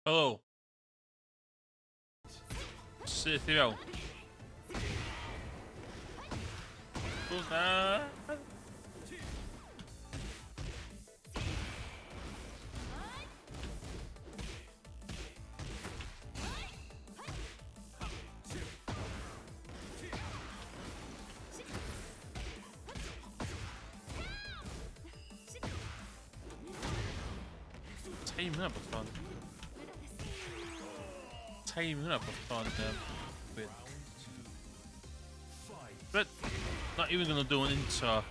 Helo. Syth i fewn. Hwna. Teim hwnna bod fan. Teim hwnna bod fan. Weird. But, not even gonna do an intro.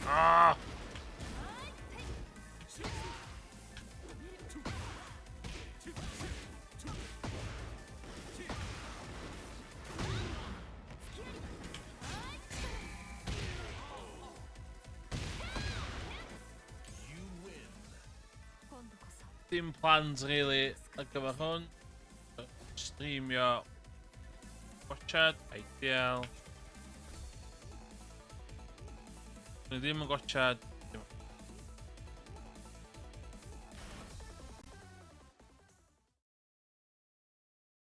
Ah! Dim plans really ar gyfer hwn. Streamio Watchad, ideal. Dwi ddim yn gwachad.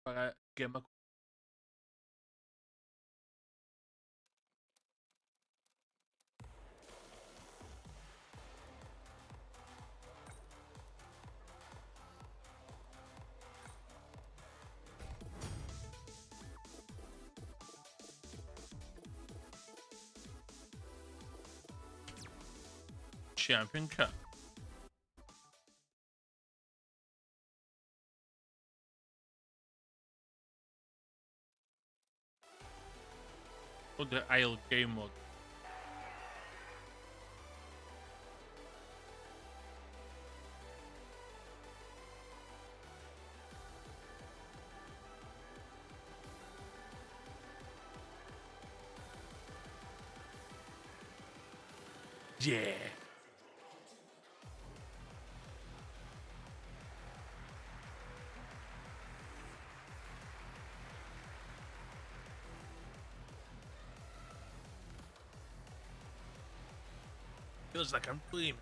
Chwarae gem Champion Cup. Hwn di'r ail game mode. Yeah. Feels like I'm dreaming.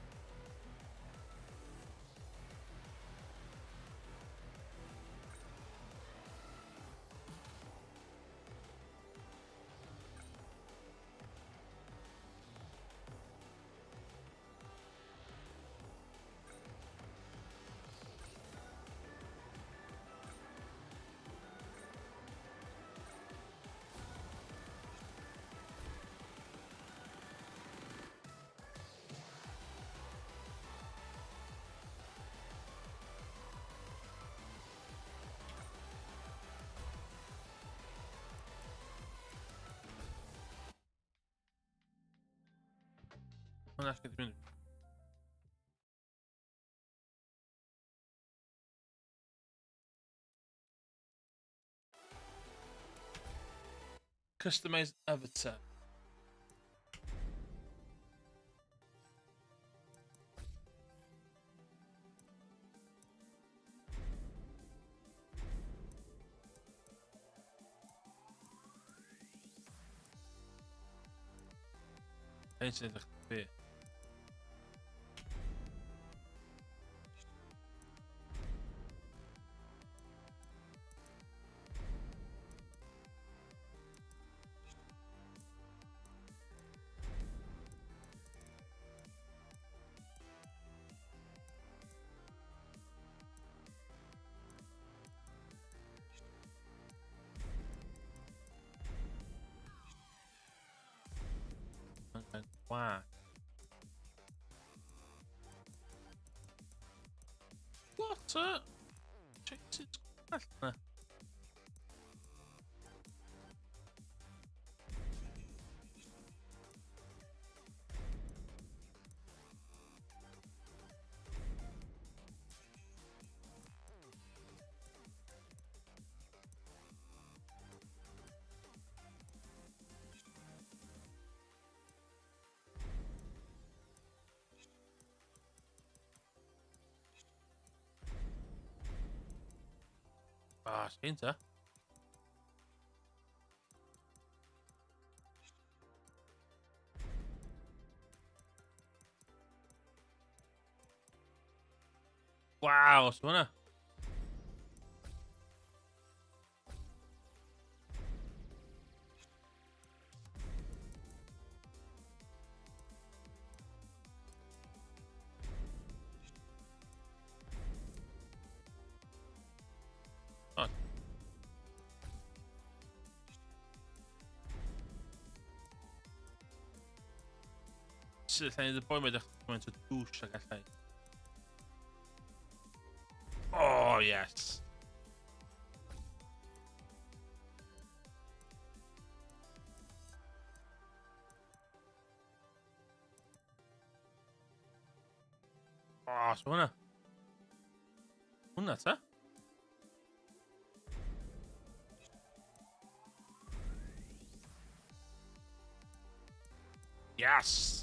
Hwnna lle dwi'n mynd. Customize avatar. Hyn sy'n edrych fi. Why? What? Jesus Christ. Ah, sgyn ta. Waw, so hwnna. O. Sut allai neud y boi 'ma edrych gymaint o douche ag allai? Oh, yes! Oh, so hwnna. Hwnna ta? Yes!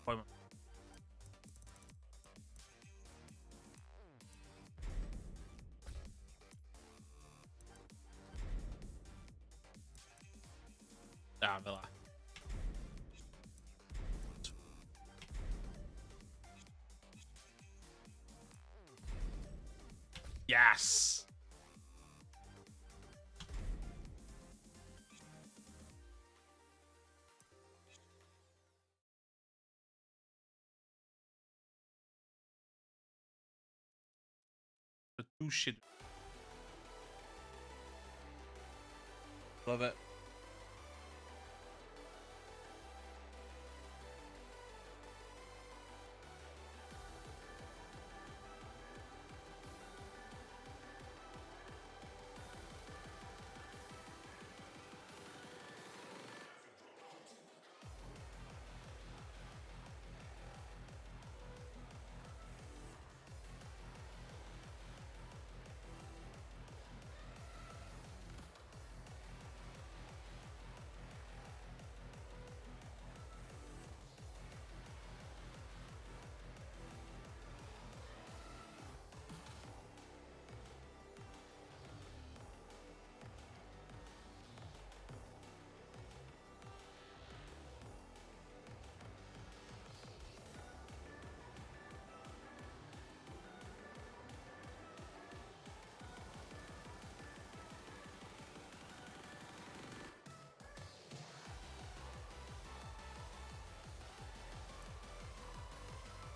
Boi 'ma. Na, fel 'a. Yes! The douche. Love it.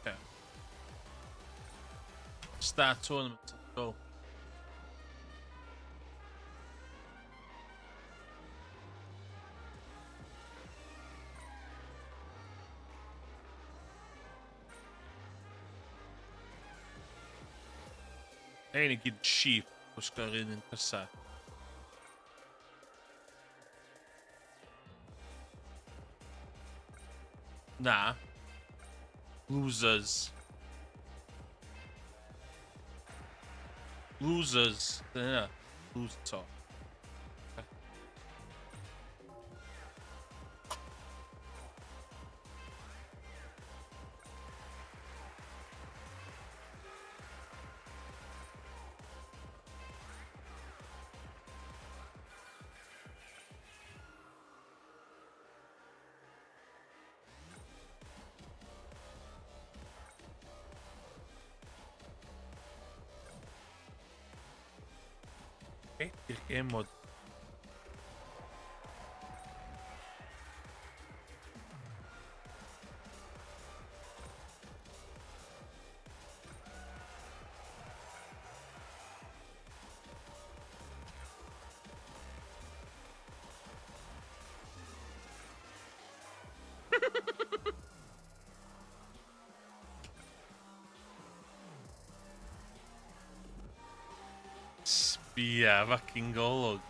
Okay. Start tournament. Let's go. Ein i gyd cheap, gwisgo'r un un cysa. Na. Losers. Losers. Dyna hynna. Loser top. Be di'r game mode? Sbia fucking golwg.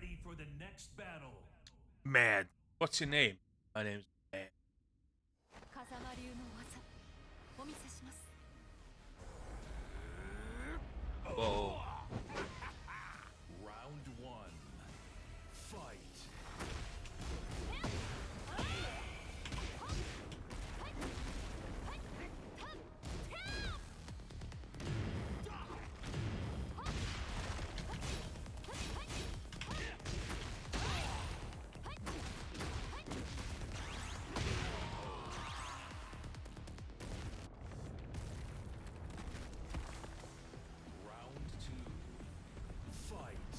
ready for the next battle. Mad. What's your name? My name's Mad. 風間流の技お見せします。 Whoa. Round one. Fight. Round two. Fight.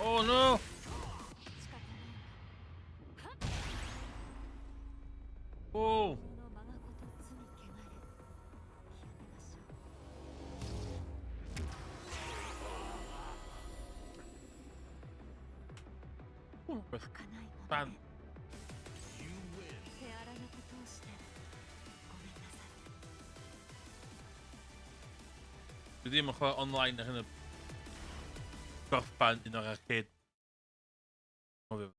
Oh no! 仕方ないわ。 Whoa! この我が子と罪汚れ清めましょう。 Ooh, 儚いもの Ban. ね。 You win. 手荒なことをしてごめんなさい。 Dwi ddim yn chwarae online ar hyn o gorffan un o'r arcade. Cofio.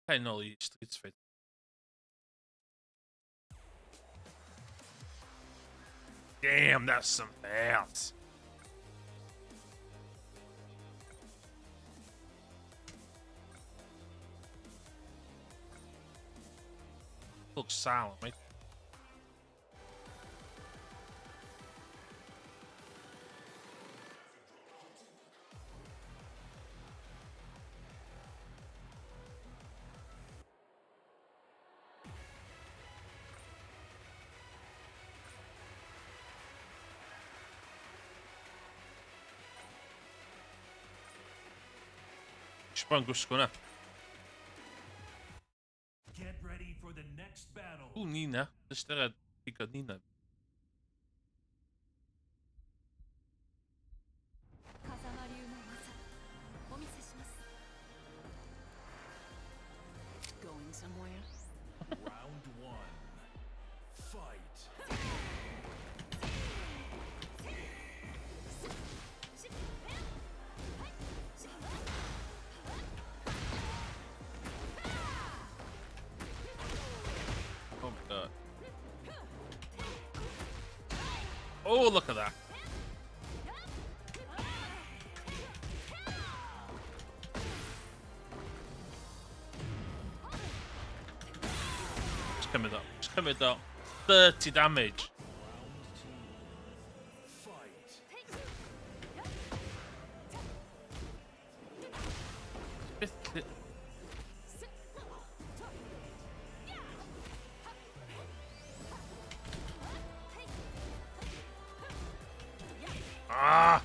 Pen nôl i Street Fighter. Damn, that's something else. Looks silent, mate. Eisiau bod yn gwisgo na. Get ready for the next battle. Ww, Nina. Ystyried digon Nina. 風間流の技お見せします。 Going somewhere? Round one. Fight. Oh my god. Oh, look at that. Just cymryd o. Just cymryd o. 30 damage. Round two. Fight. Beth... Ah!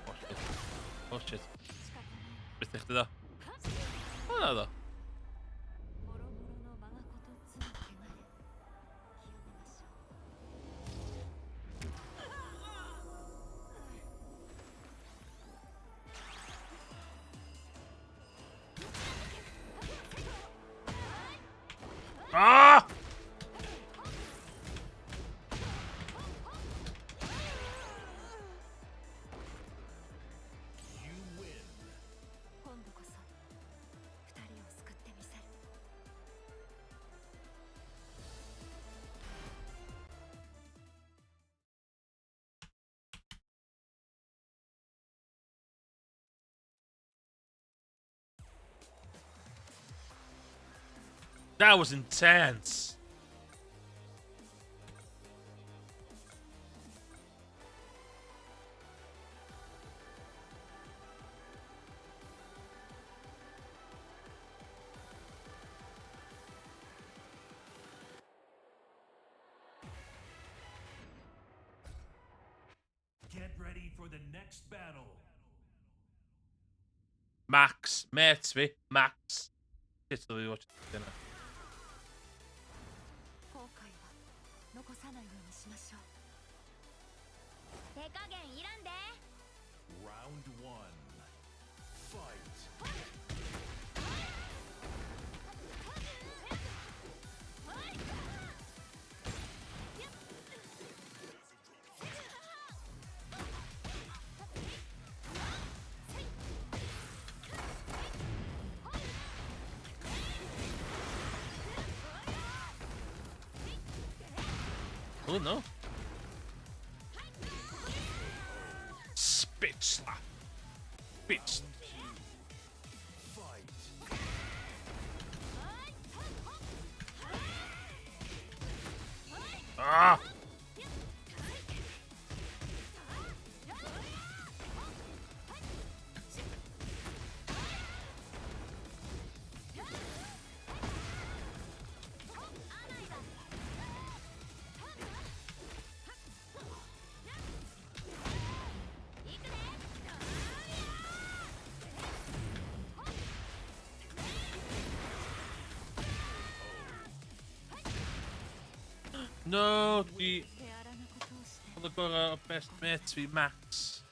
Oh shit. Oh shit. 仕方ないわ。 Beth i chdi dda? O na ddo. もろもろの我が子と罪汚れ清めましょう。 Ah! You win. 今度こそ二人を救ってみせる。 That was intense. Get ready for the next battle. Max, mêt fi, Max. Shit, oedd fi watch yna. 後悔は残さないようにしましょう。手加減いらんで。 Round one. Fight. Oh no. Spit slap. Bitch slap. Fight. Ah! No, dwi... 手荒なことをして Oedd y gorau o best mate fi, Max.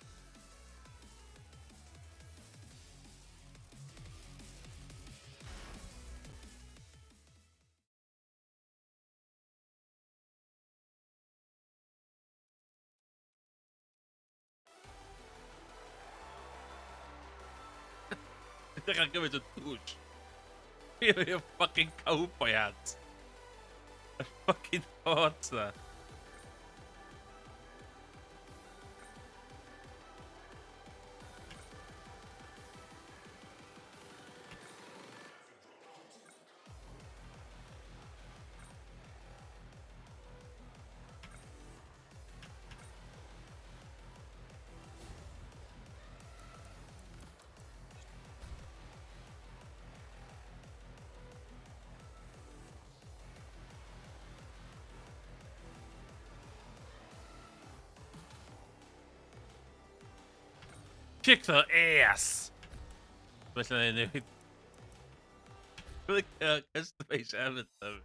Dechrau gymaint o douche. Fi efo fucking cowboy hat. Y fucking thought na. Kick the ass! Felly na i newid. Dwi'n licio customization hefyd. Though.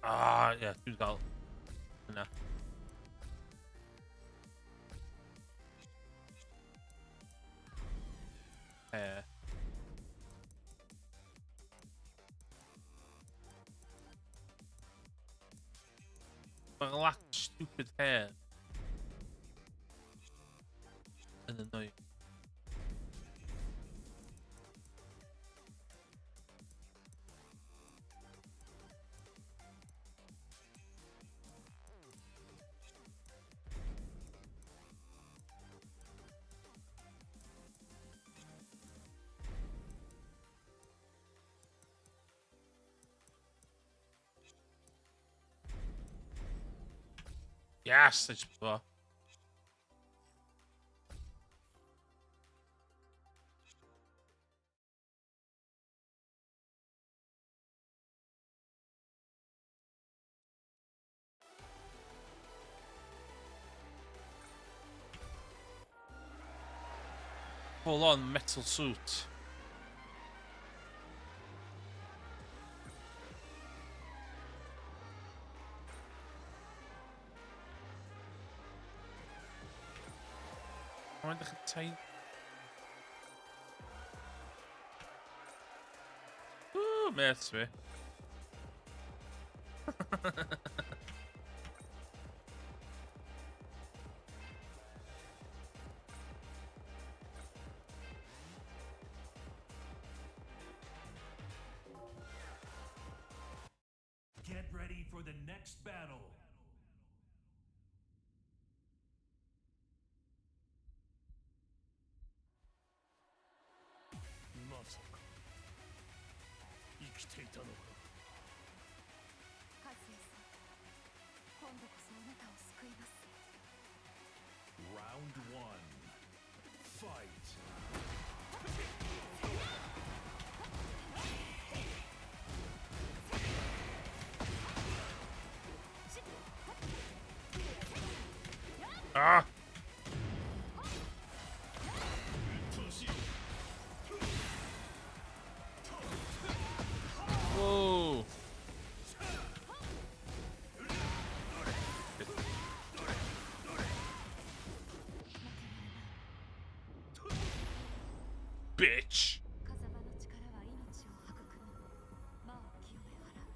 Ah, ie, yeah, dwi'n gael yna. Hair. Black stupid hair. Yn annoying. Yes, it's fo. Full on metal suit. Mae'n dechrau tiny. Woo, mêt fi. Get ready for the next battle. きていたのか。和也さん、今度こそあなたを救います。 Round one. Fight. Ah! Whoa! Bitch! 風間の力は命を育み、魔を清め払う。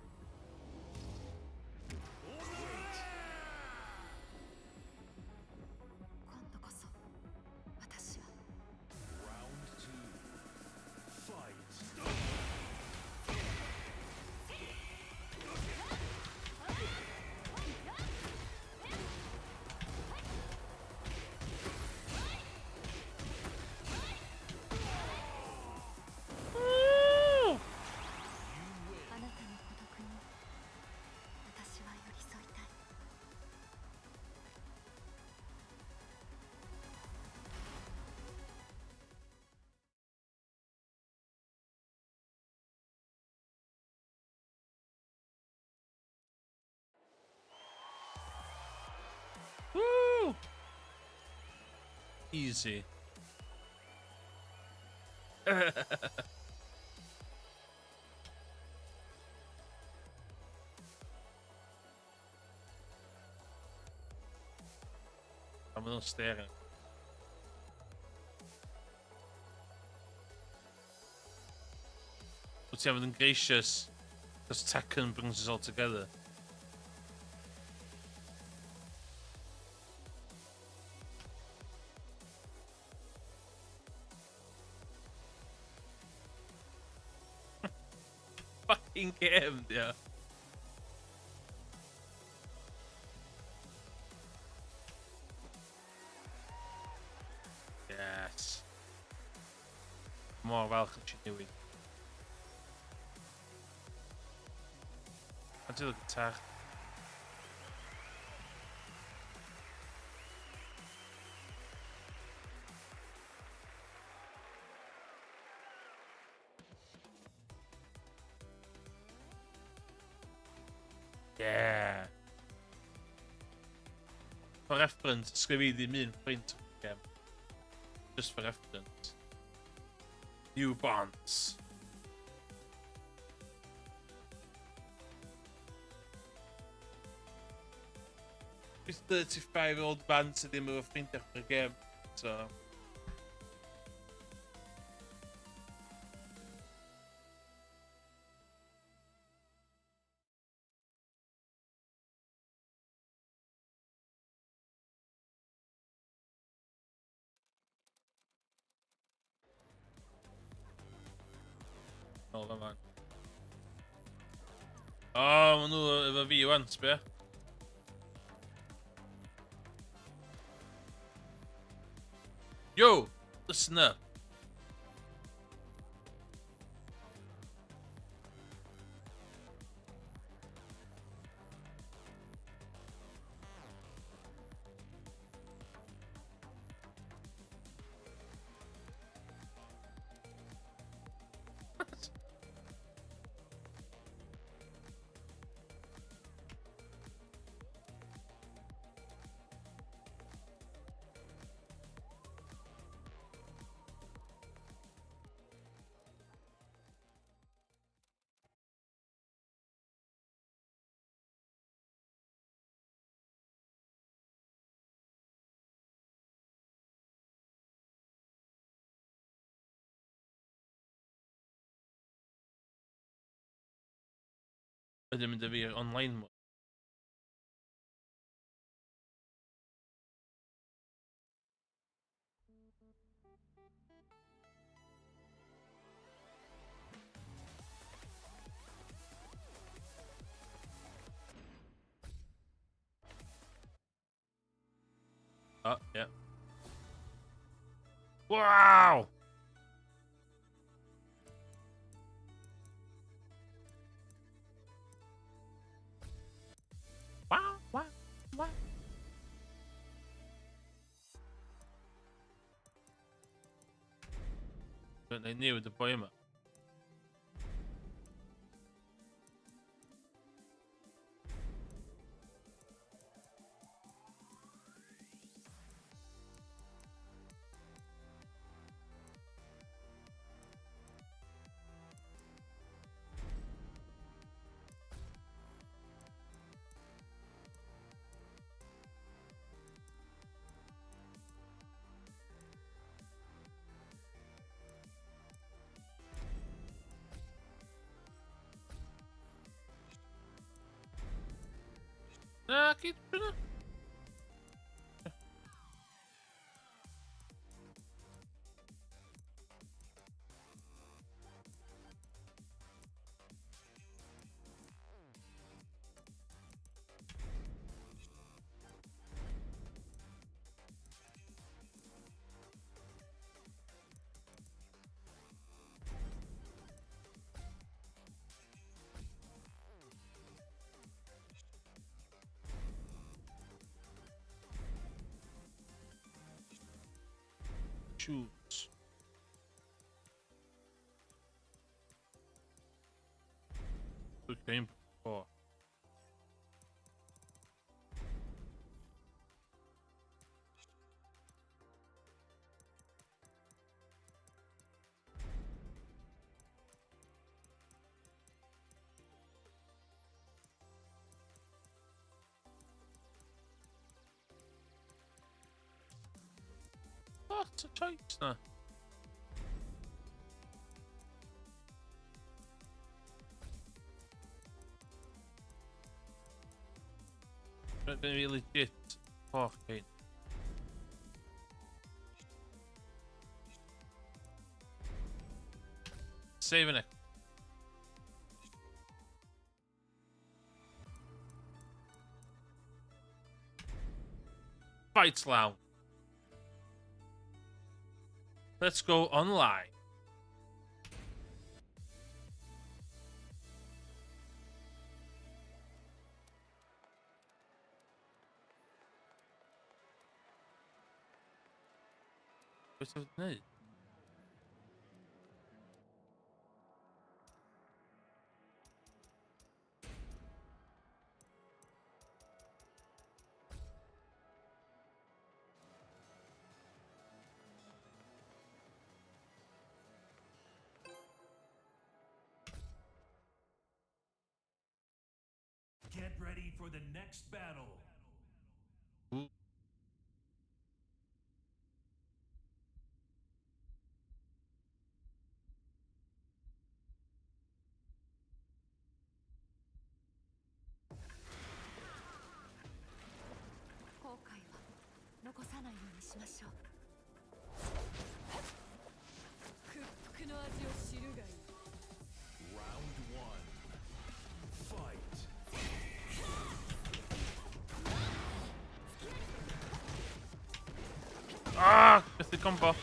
今度こそ私は。 Round two. Fight. あなたの孤独に私は寄り添いたい。 Woo! Easy. A maen nhw'n staring. Wyt ti am fod yn gracious? Because Tekken brings us all together. Fucking game, yeah. Yes. Mor falch yn ti newid. A ti'n guitar. Yeah. For reference, sgynna fi ddim un ffrind game. Just for reference. New bonds. This 35-year-old man sydd ddim efo ffrindiau chwarae gêm. So... Nôl fan fan. O, oh, maen nhw efo fi wan, sbio. Yo, listen up. Ydyn mynd â fi i'r online mode. Oh, yeah. Wow! Dwi'n newid y boi yma. Na, gyd yna. Choose. Good game before. Lot o choice na. Mae'n fi legit hoff hyn. Saving it. Fight Lounge. Let's go online. Beth ti'n gwneud? Get ready for the next battle. Ooh. Round one. Fight. Ah, beth y combo.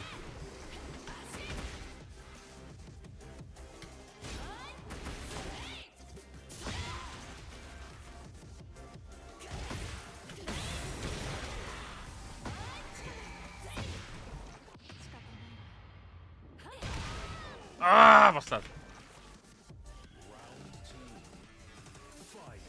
Ah, bastard. Round two. Fight.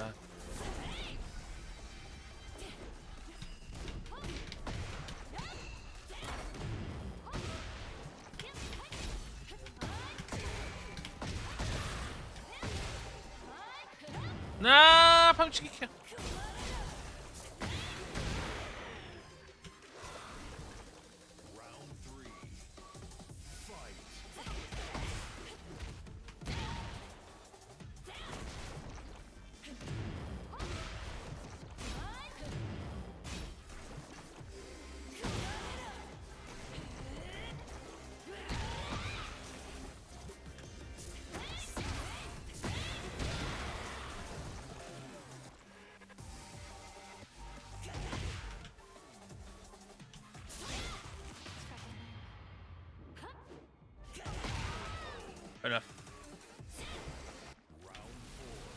Ah. Na, pam ti'n gicio? Round three. Fight. Enough. Round four.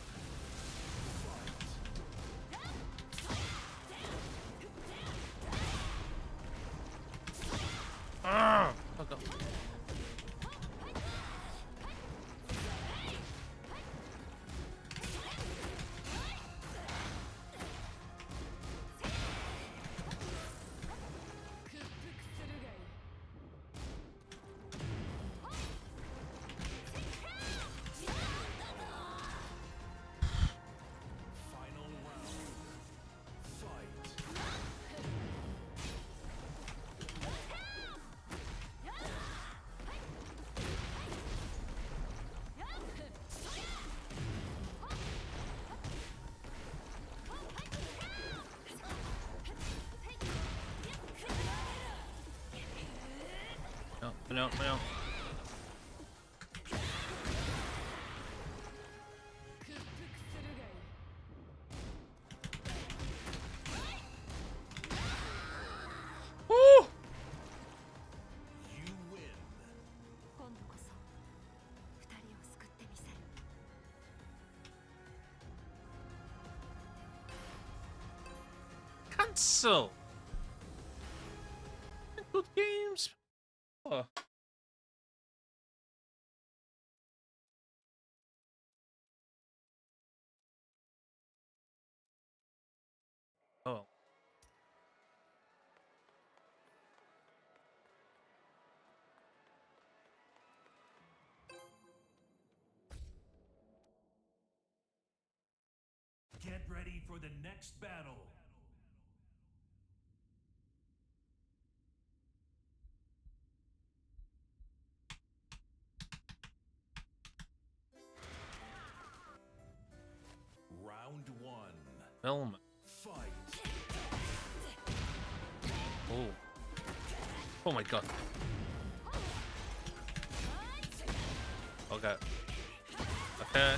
Mae'n iawn, mae'n iawn. Woo! You win. 今度こそ二人を救ってみせる。 Cancel! Good games. Oh. Oh. Get ready for the next battle. Round one. Film. Fight. Oh. Oh my god. Okay. Okay.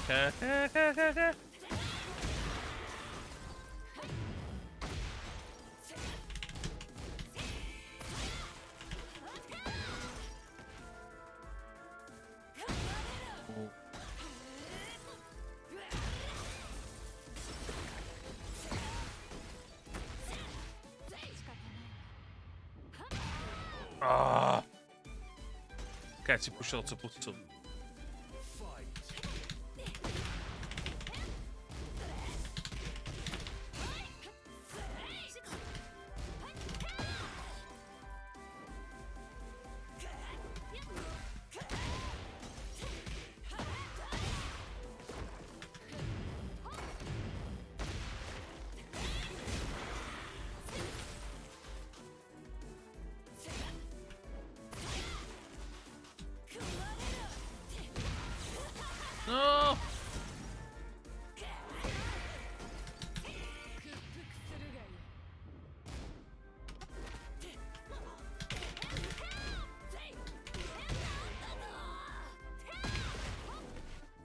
Oh. 仕方ないわ。 Ah. Okay, ti'n pwysio lot o bwtwn. Fight. No!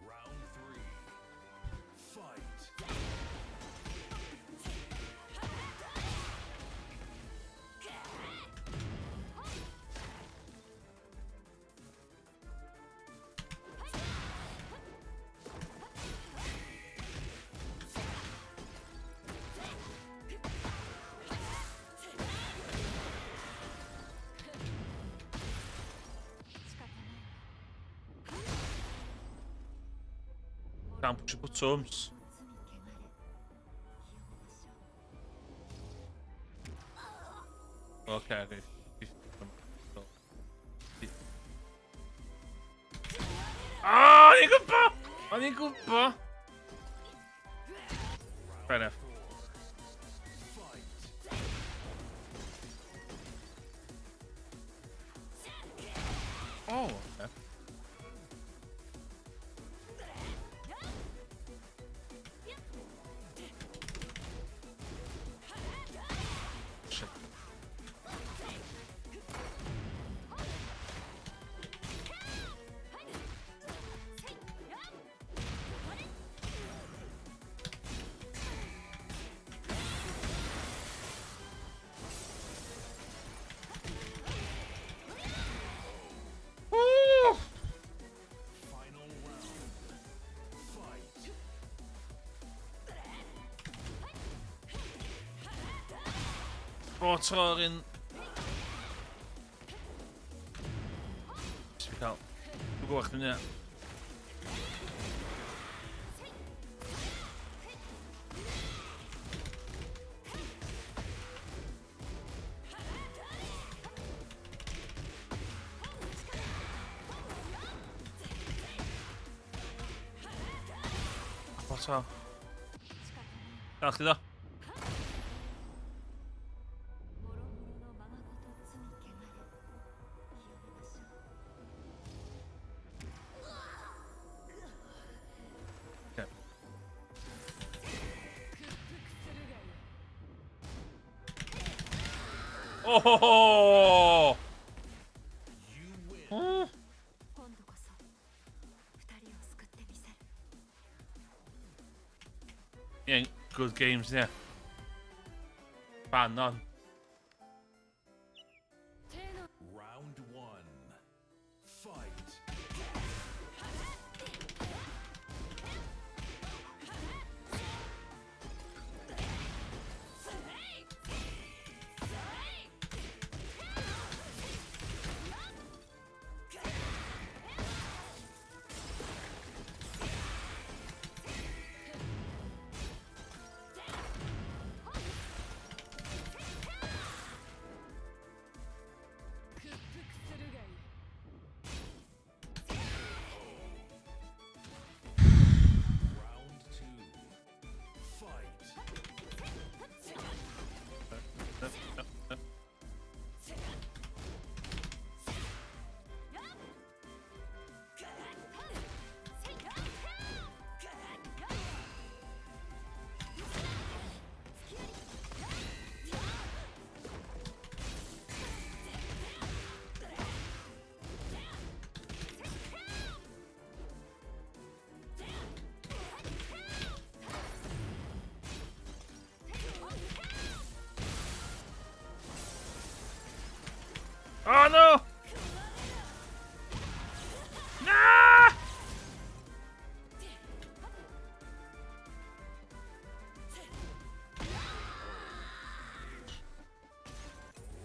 Round three. Fight. 仕方ないわ。 Can't push buttons. 罪汚れ清めましょう。 Okay, okay. Ah, o'n i'n gwybod! O'n i'n gwybod! Fair enough. Fight. Oh, okay. Shit. Woo! Final round. Fight. Bro tro'r un... Jyst fi cael... Dwi'n gwybod chdi'n hynna. Bro tro. 仕方ないわ。 Gael chdi ddo. もろもろのまがごと罪汚れ清めましょう。 Okay. Oh! You win. Good games, yeah. Ban on. Round one. Fight. Round two. Fight. Oh no! No!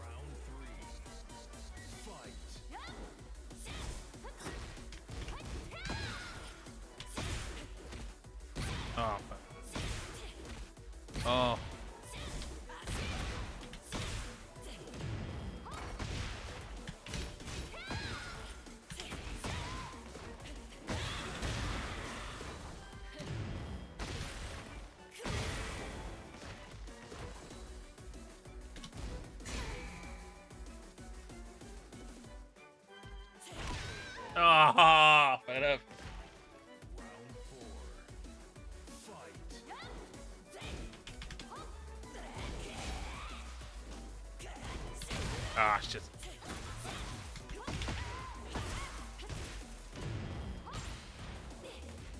Round three. Fight. Oh, fuck. Oh. Ah, fair enough. Round four. Fight. Ah, shit.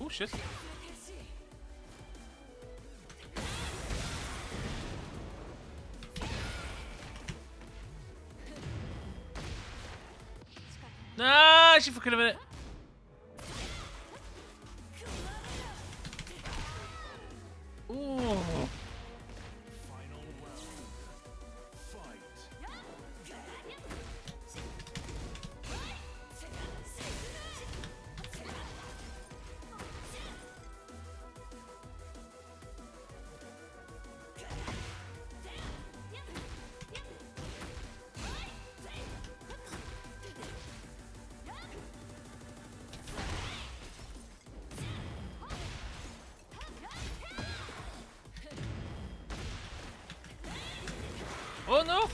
Oh, shit. Nah, she fucking a minute. Ooh. Final round. Fight. Oh no!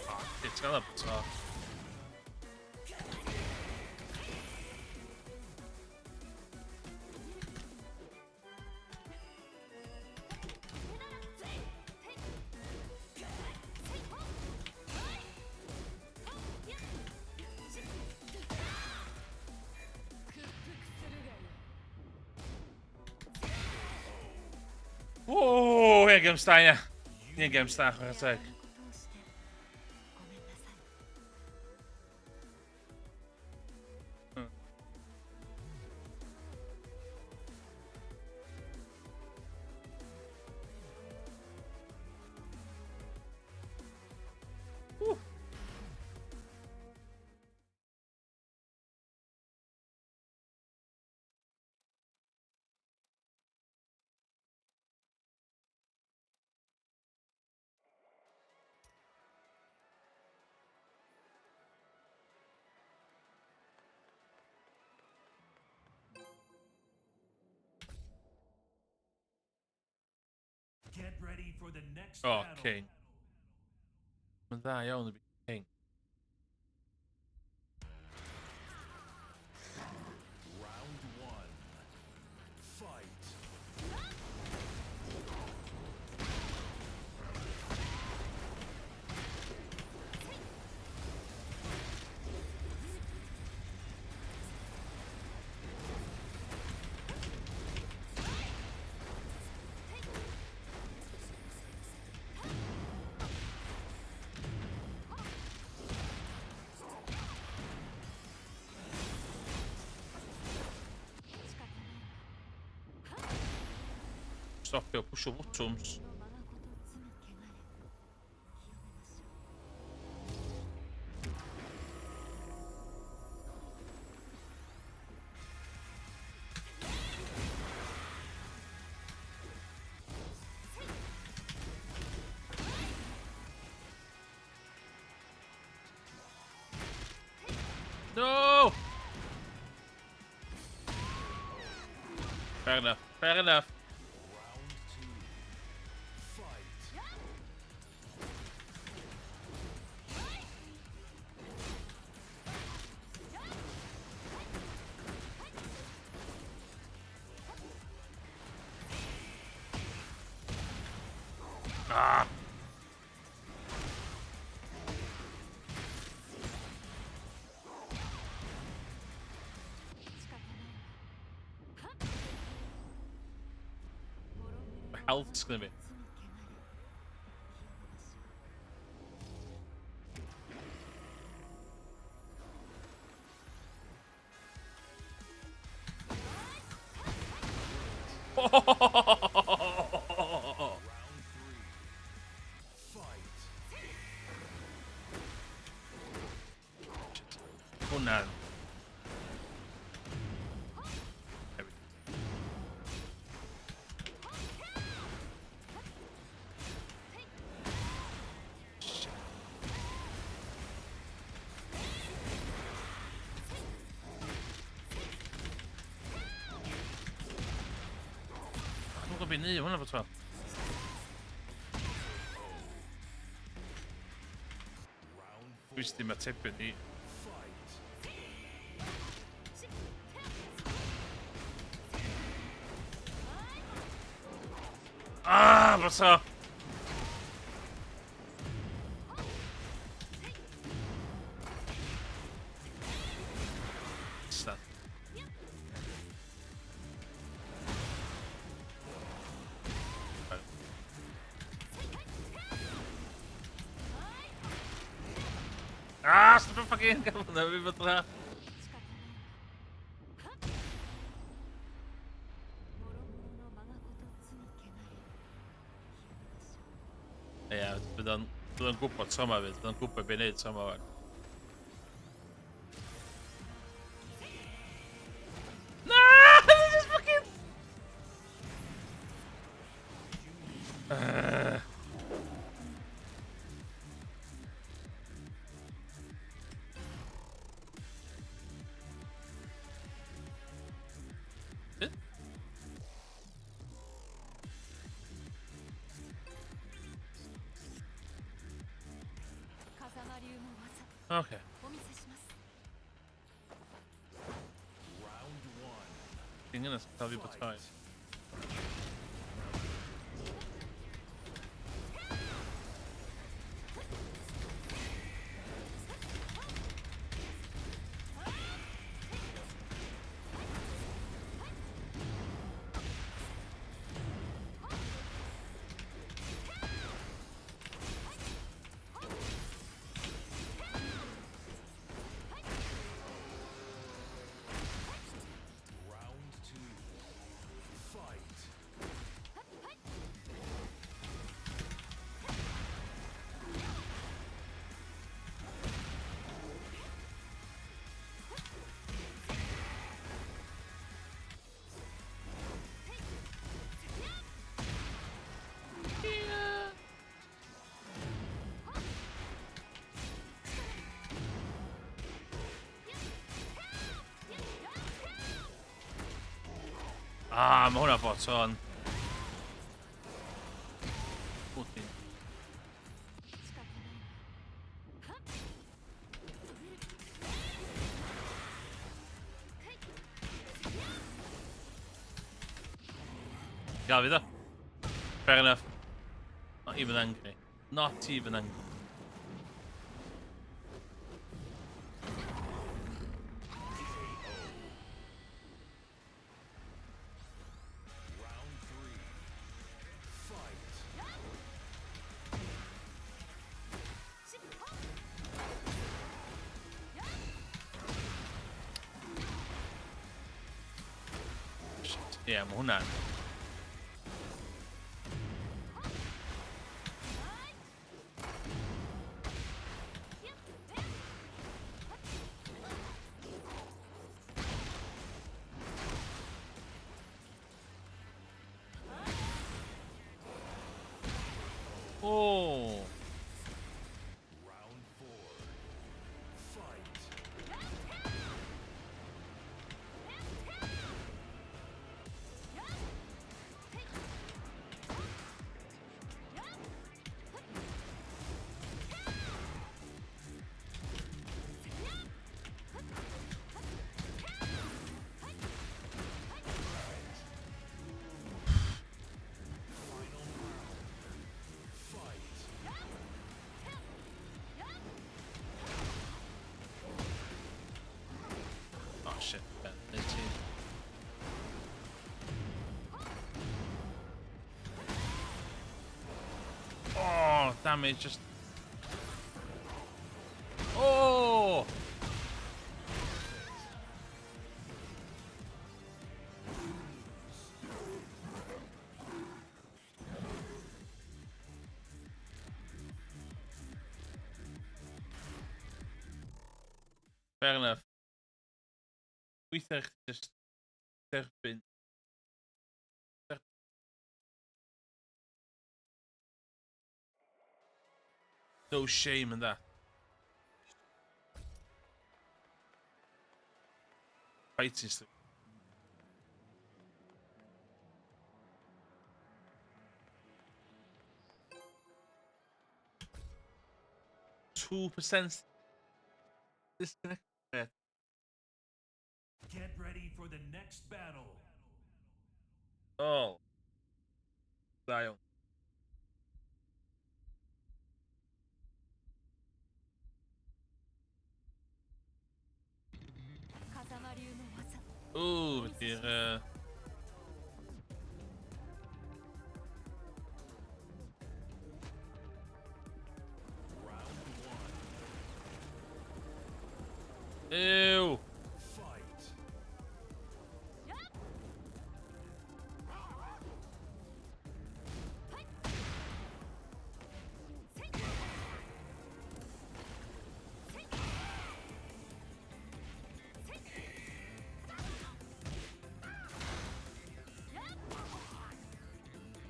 Ah, it's got up top. Oh, ie, gem Stein, ie. Ie, gem Stein, chwarae teg. あのことをしてごめんなさい。 Get ready for the next Oh, battle. King. Mae'n dda iawn i fi King. Round one. Fight. Stopio pwysio bwtwms. No! Fair enough. Fair enough. Round 2. Fight. Ah! My health's gonna be. Round 3. Fight. Hwnna. There we go. Shit. Dwi'n gwybod beth ni, hwnna fo tro. Round 4. Dwi ddim atebyn ni. Fight. Ah, bro. Stop. Ah, stop y fucking gael hwnna fi fod dra. Ie, bydd o'n gwybod tro 'ma fydd, bydd o'n gwybod beth i wneud tro 'ma wan. Na! This is fucking... Eh? Okay. Round 1. Dwi'n gonna cael fi bod tai. Round 2. Fight. Ah, mae hwnna bot on. Pwtyn. Gael fi ddo. Fair enough. Not even angry. Not even angry. Round 3. Fight. Shit. Ie, yeah, mae hwnna'n... damage, just... Oh! Fair enough. Weithiau chdi just derbyn. No shame in that. Fighting still. 2% disconnect rate. Get ready for the next battle. Oh. Da iawn. Ww, ydy'r... Ew! Fight.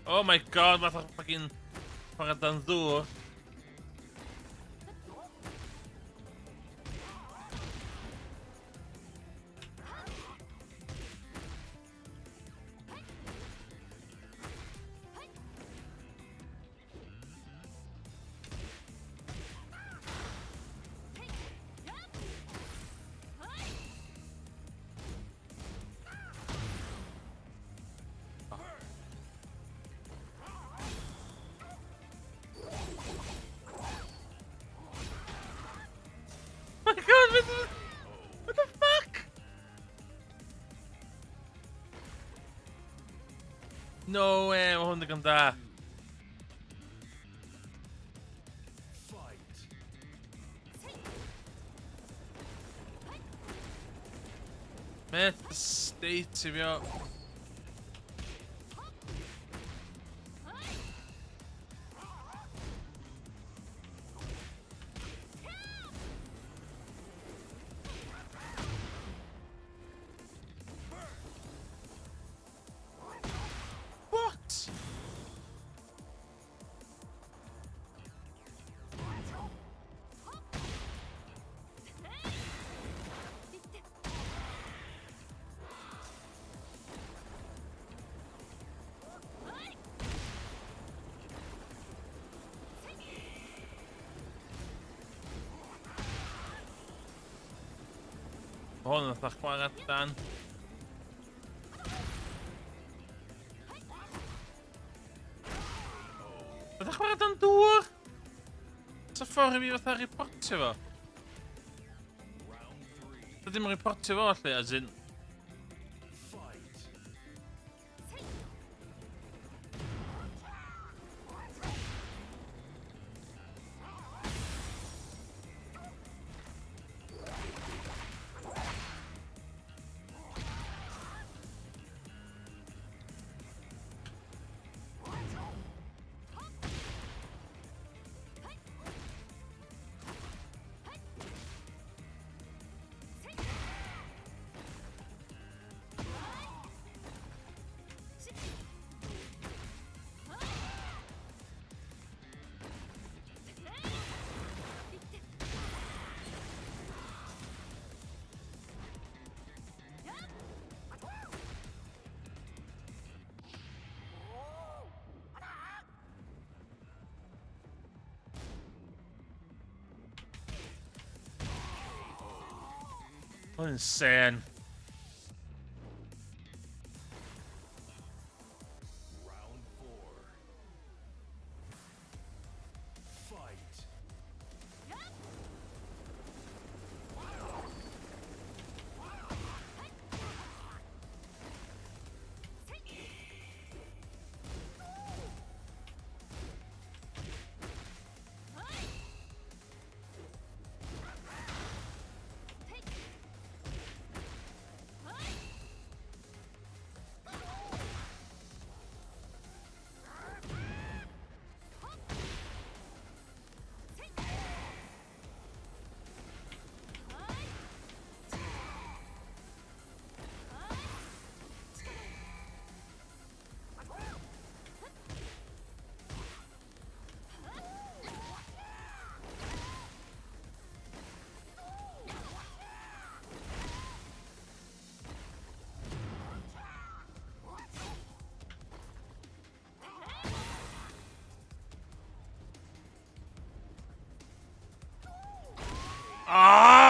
Oh my god, fatha fucking chwarae dan ddŵr. My god, what the fuck? No way, mae hwn digon da. Fight. Mate, state of your... What? Mae hwn yn fatha chwarae dan. Fatha chwarae dan dŵr? Oes 'na ffordd i fi fatha reportio fo? Round three. Dwi ddim yn reportio fo, lle, as in... Fight. Mae'n insane. Round four. Fight.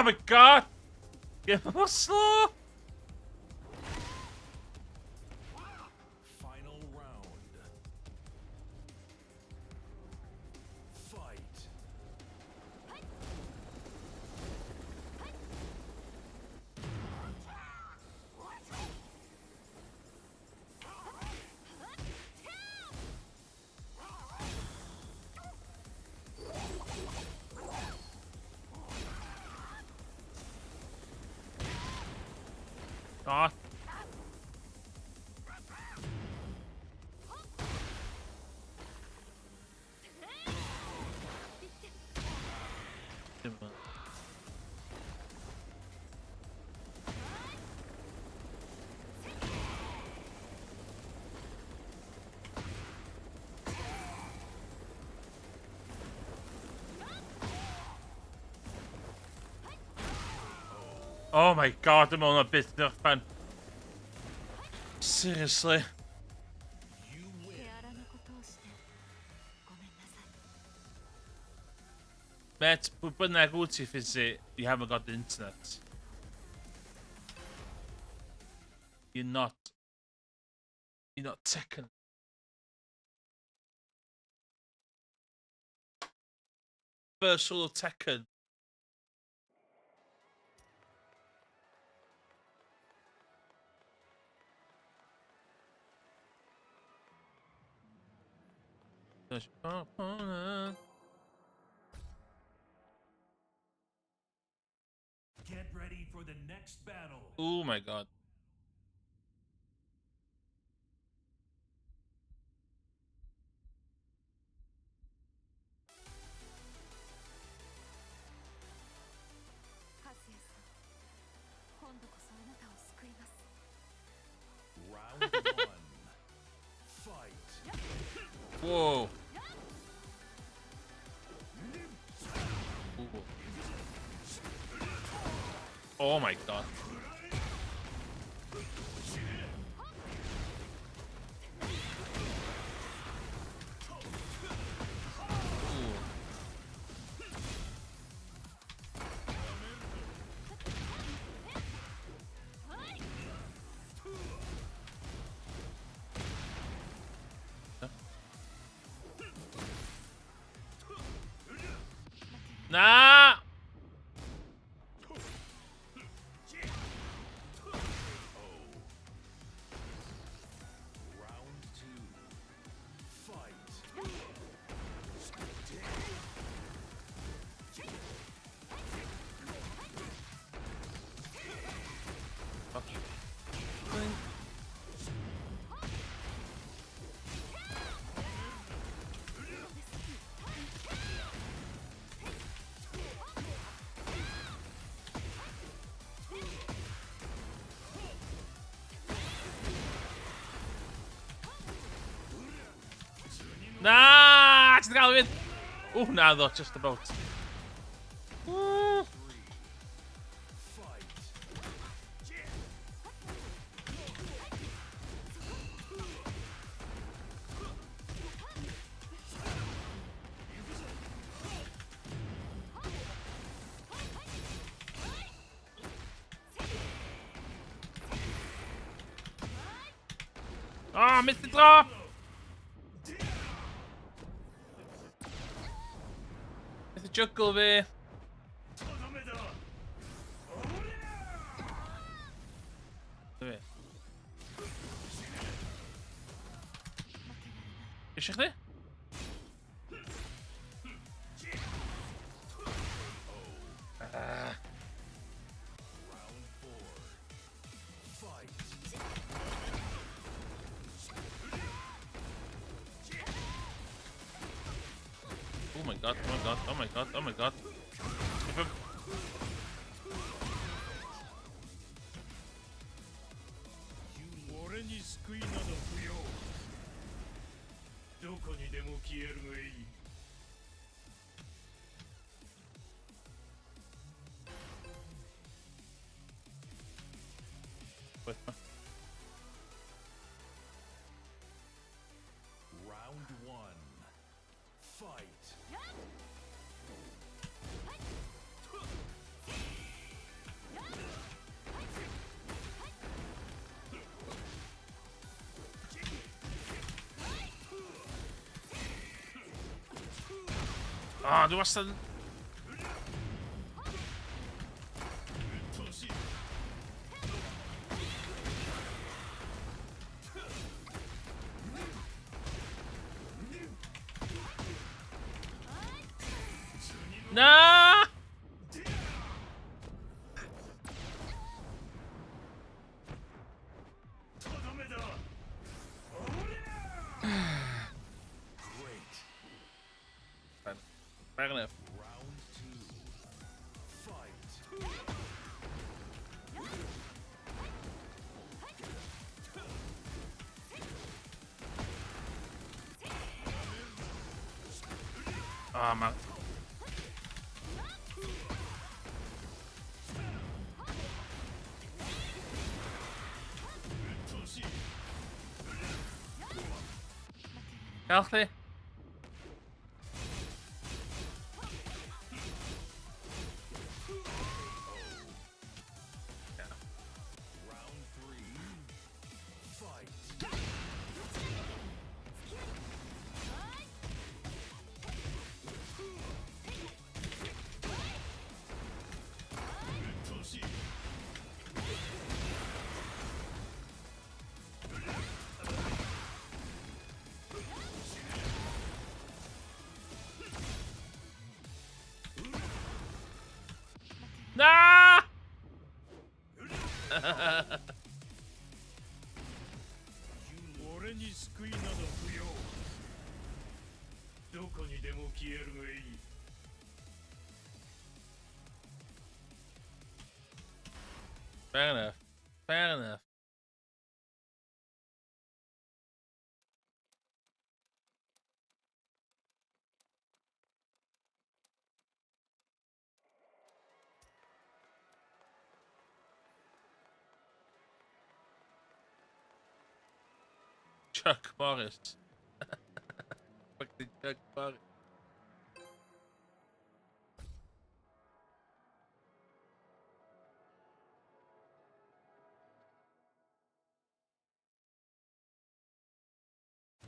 Oh my god! Get mor slow! Final round. Fight. Ah. Dim ond. Oh my god, dwi'n meddwl na byth yn orffen. Seriously. You win. 手荒なことをしてごめんなさい。 Met, pwy bynnag wyt ti, Fizzy, you haven't got the internet. You're not. You're not Tekken. First rule of Tekken. Get ready for the next battle. Oh my god. 和也さん、今度こそあなたを救います。 Round one. Fight. Whoa. Ooh. Oh my god. Ooh. Na! Round two. Fight. Fuck. Na! Ti'n gael fi fynd! Ww, na ddo, just about. Ww. Fight. Ah, missed the drop! Nath y juggle fi. Dyma fi. Eisiau chdi? Ah. Round four. Fight. Oh my god, oh my god, oh my god, oh my god. If I'm... 俺に救いなど不要。どこにでも消えるがいい。 Wait, Round one. Fight. O, dwi wastad... Na! Fair enough. Round two. Fight. Oh, man. Gael chdi? Yeah. Round three. Fight. Na! 俺に救いなど不要。どこにでも消えるがいい。 Fair enough. Fair enough. Chuck Morris. Fucking Chuck Morris.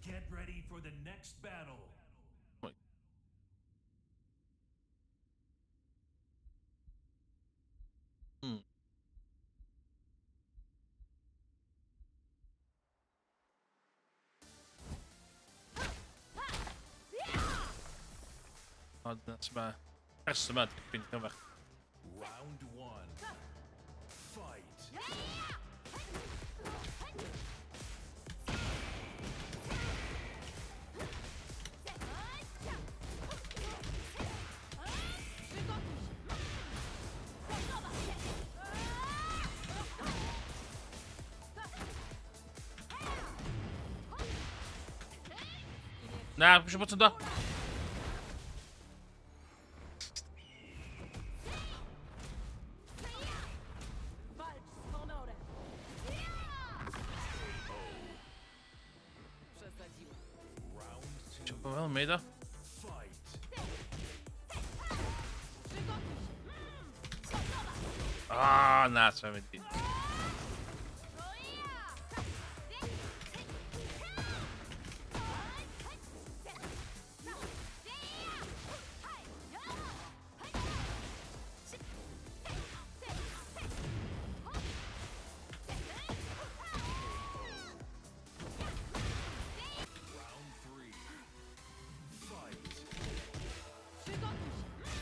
Get ready for the next battle. Wait. Ond na, sy'n ma... Ers yma, dipyn cyfach. Round one. Fight. Na, eisiau bod yn do. Walcz z honorem! Przesadziłem. Round two. Eisiau bod fel meid o. Fight. Przygotuj się! Ah, na, sy'n mynd i. Round three. Fight. Przygotuj się!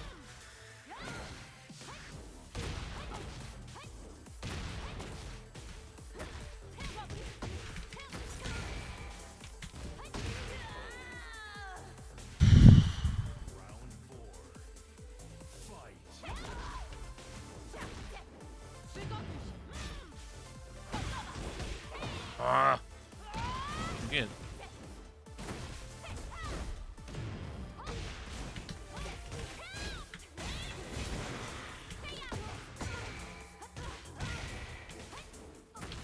Round four. Fight. Przygotuj się! Ah. Again.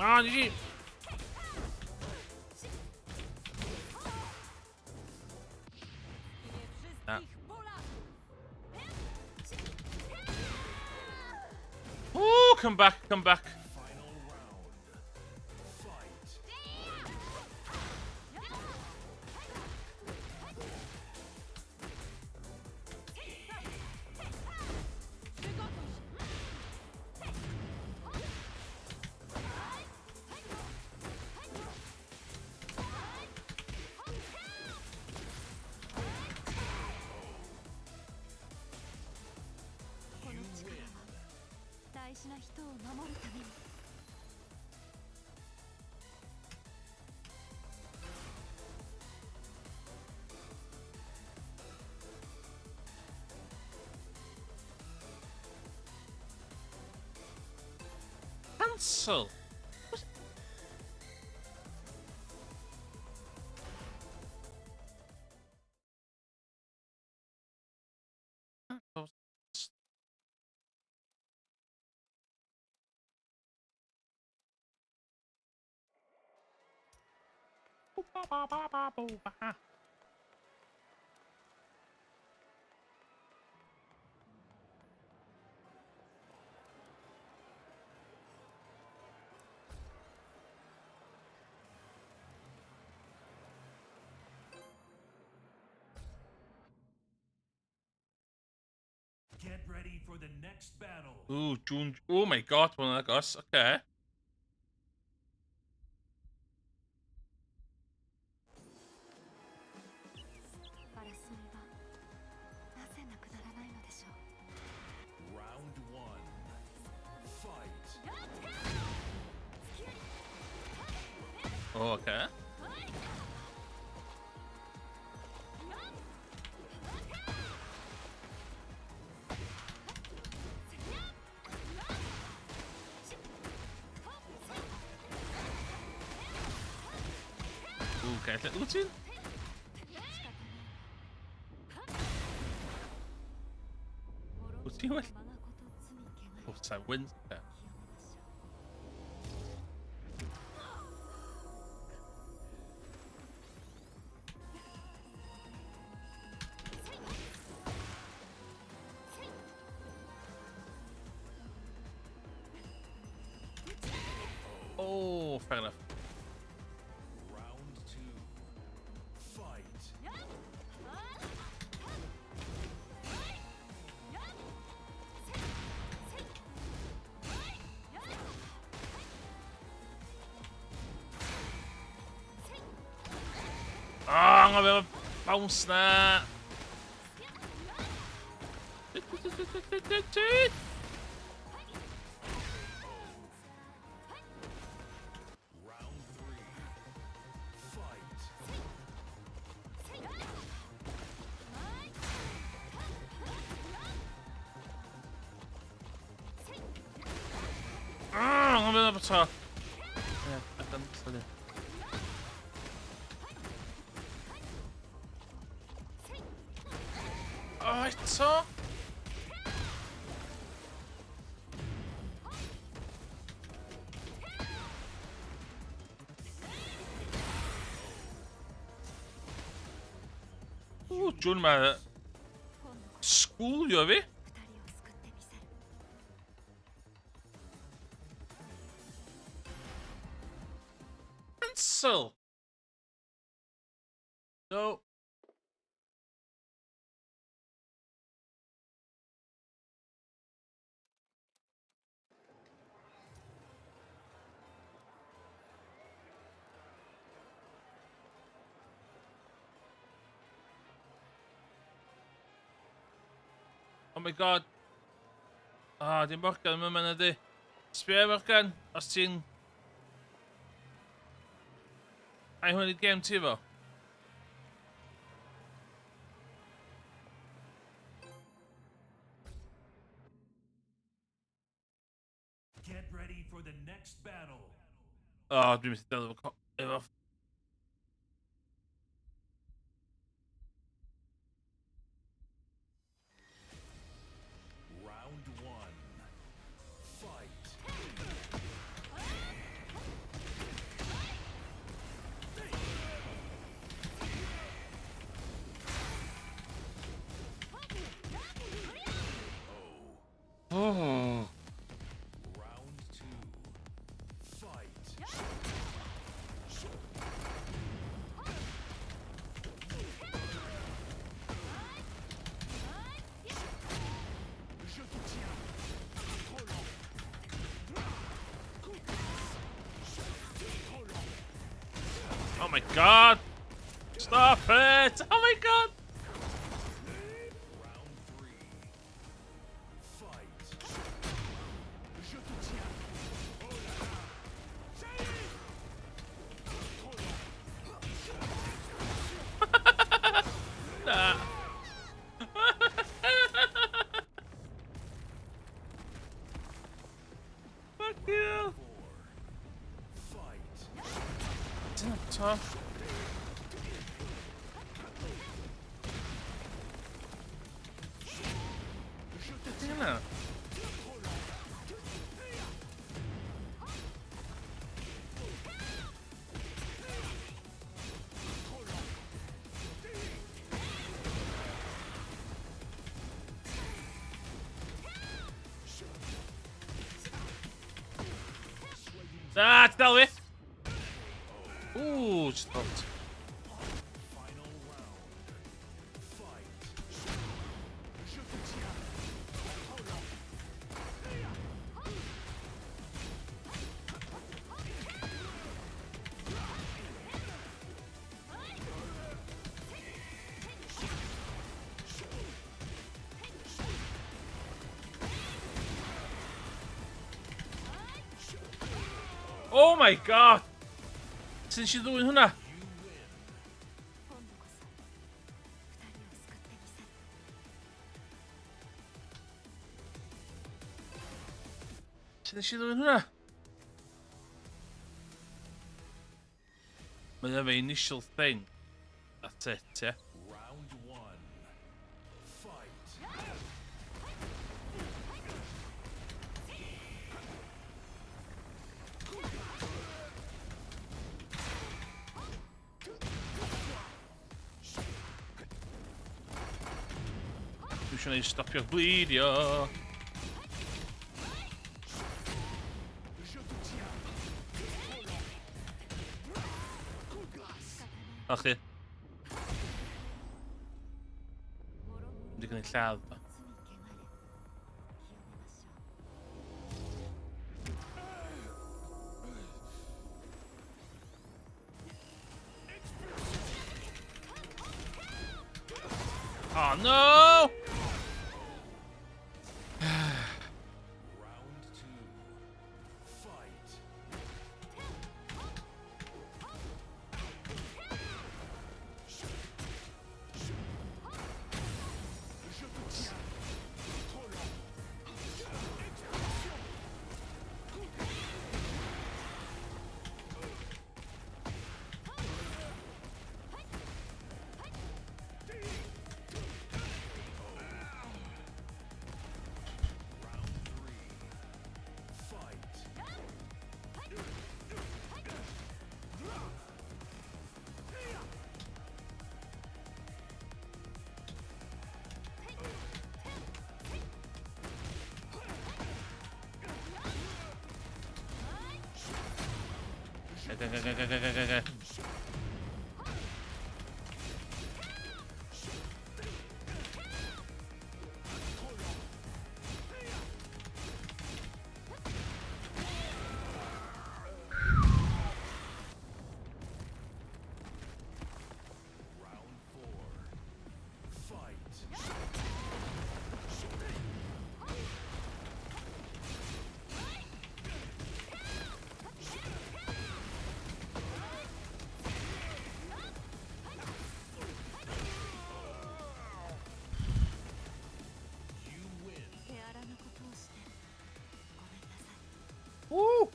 Ah, GG. W imię A. wszystkich Polaków! Ooh, come back, come back. Final round. Fight. 事な人を守るために。 Cancel! Get ready for the next battle. Ooh, June. Oh my god, one like us. Okay. バラスミはなぜなくならないのでしょう。 Round one. Fight. Oh, okay. Ooh, okay. Wyt ti'n? 仕方ないわ。 Wyt ti'n well? 我が子と罪汚れ Oh, time wins. Okay. 清めましょう。 Oh, fair enough. Round two. Fight. Ah, I'm gonna bounce that. Round three. Fight. Ah, I'm gonna be Yeah, I've done this. Oh, eto? Ww, June ma 今度こ sgwlio fi. そ二人を救ってみせる。 Cancel. No. Oh my god. Ah, dim Morgan yma yna di. Sbia Morgan, os ti'n... Ai hwn i gêm ti fo? Get ready for the next battle. O, dwi'n mynd i delio efo... efo... Round one. Fight. Oh. Round two. Fight. Oh my god! Stop it! Oh my god! Round three. Fight. eto. Beth yna? Ah, ti dal fi! Ooh, just dropped. Final round. Fight. Oh my god! Sut nes i ddwyn hwnna? 今度こそ二人を救ってみせる。 Sut nes i ddwyn hwnna? Mae efo initial thing. That's it, yeah. Round one. Fight. Dwi eisiau gwneud stopio bleedio. A chdi. もろもろ Wedi gwneud lladd ba. 罪汚れ清めましょう。 Oh no! Round two. Fight. Round three. Fight. Go, go, go, go, go, go, go, go. Round four. Fight. You win. 手荒なことをしてごめんなさい。 Woo!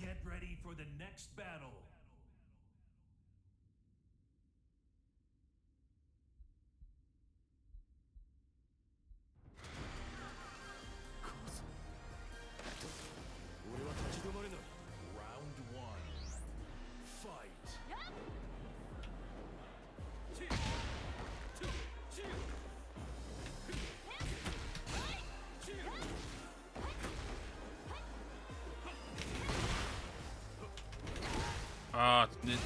Get ready for the next battle. Round one. Fight. Ah, ti'n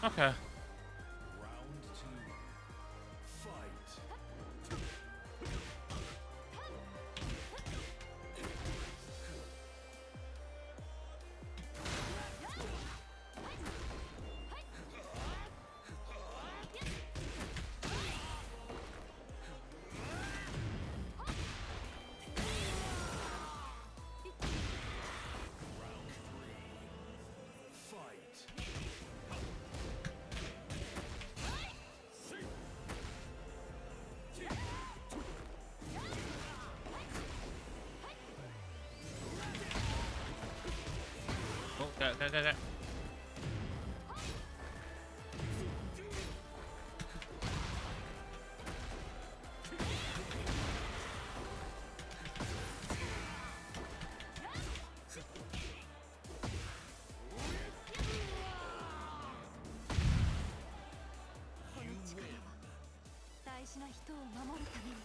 Okay. Round two. Fight. Round three. Fight. Oh, okay. この力は大事な人を守るために。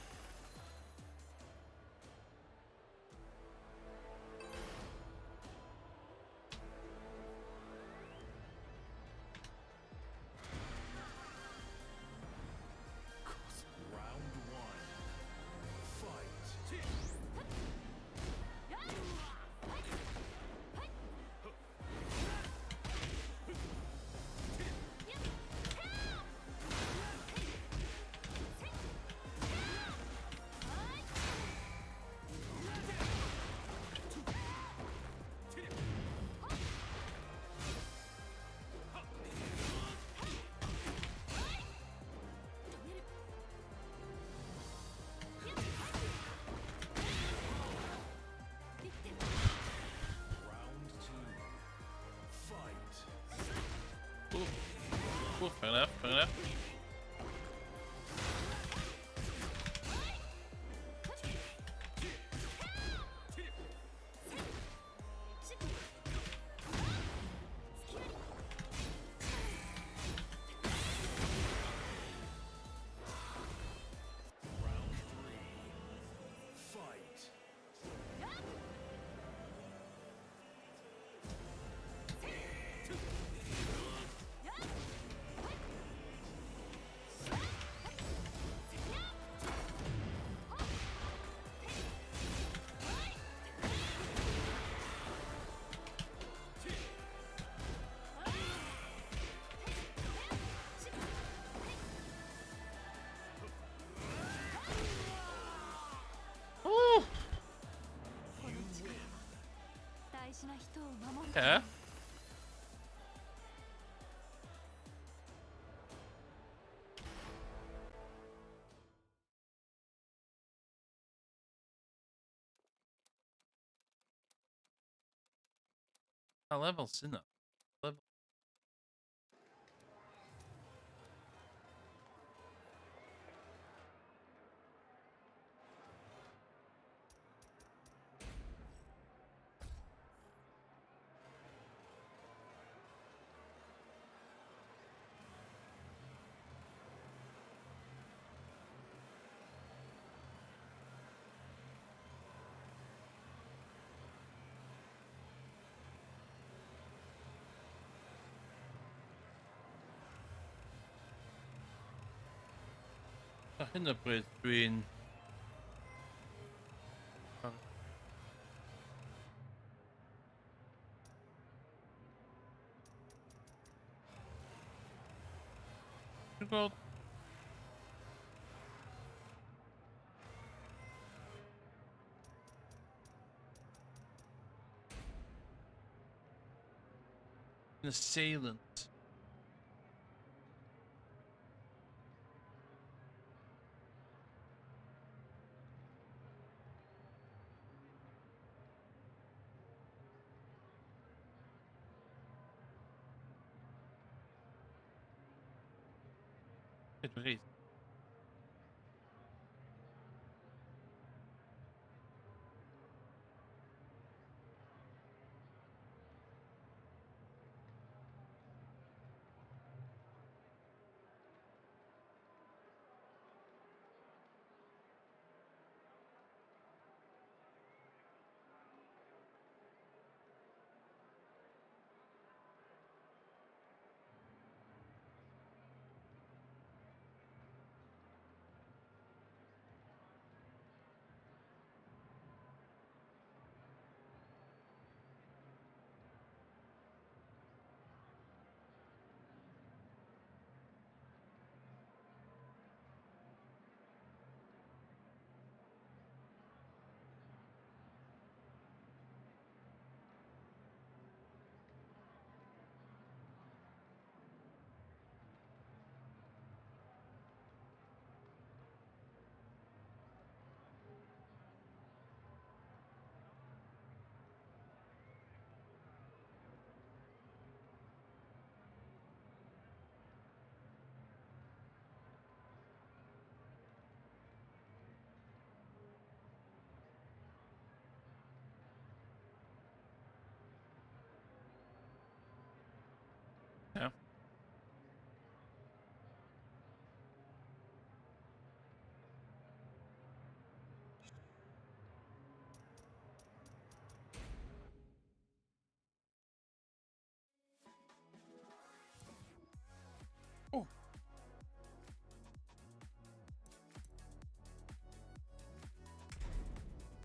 Round one. Fight. Round two. Fight. Ooh. Ooh, fair enough, fair enough. Round three. Fight. Ooh. この力は大事な人を守るため Okay. に。 Pa lefel sy'n na? Lefel. Ar hyn o bryd dwi'n... Dwi'n gweld... An assailant. Dwi'n reit.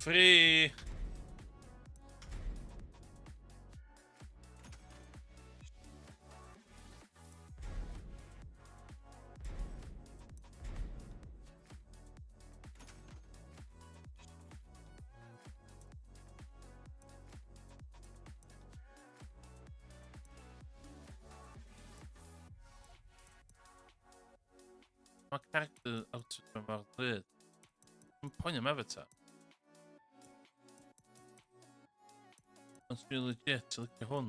Free! Mae character outfit yn mor ddrud. Mae'n poeni am Avatar. Ond dwi'n legit, ti'n licio hwn.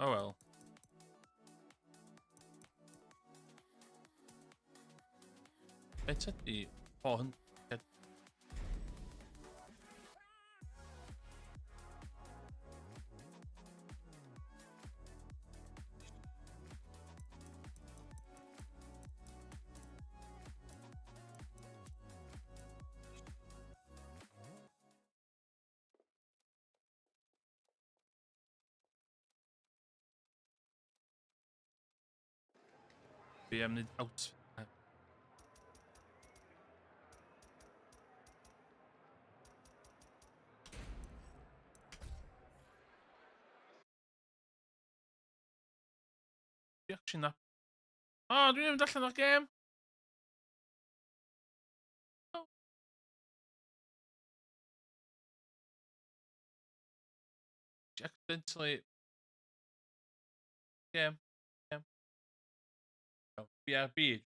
Oh well. Beth ydy 400? Fi am wneud outfit. Fi actually na... O, oh, dwi'n mynd allan o'r gêm! Oh. Accidentally... Game. Game. Oh, BRB.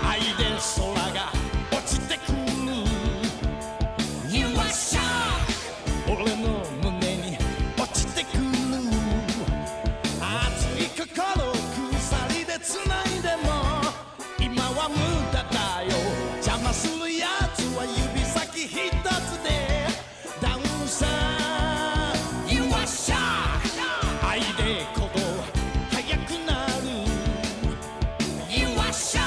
愛で空が落ちてくる You are shock 俺の胸に落ちてくる熱い心鎖で繋いでも今は無駄だよ邪魔するやつは指先一つでダウンさ You are shock 愛で鼓動速くなる You are shock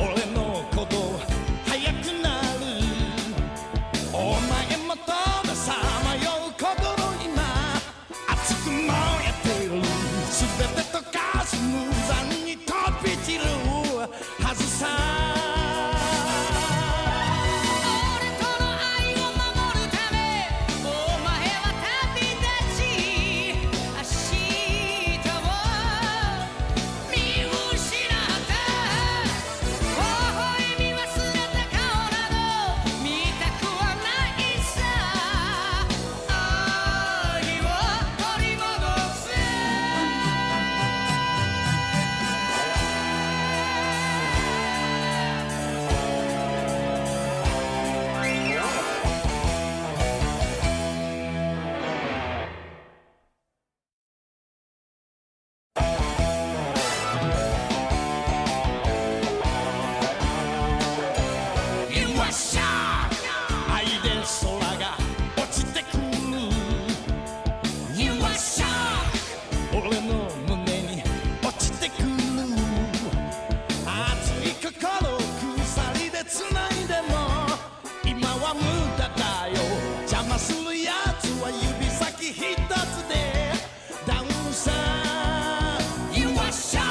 俺の鼓動速くなるお前もたださまよう心今熱く燃えてる全て溶かす無残に飛び散るはずさ俺との愛を守るためお前は旅立ち明日を見失った微笑み忘れた顔など見たくはないさ愛を取り戻せ You are shock 愛で空が落ちてくる You are shock 俺の胸に落ちてくる熱い心鎖で繋いでも今は無駄だよ邪魔するやつは指先一つでダウンさ You are shock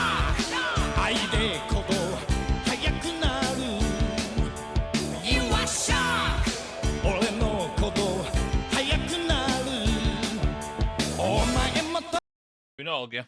愛で鼓動速くなる You are shock 俺の鼓動速くなるお前もと Dwi'n ôl, ge.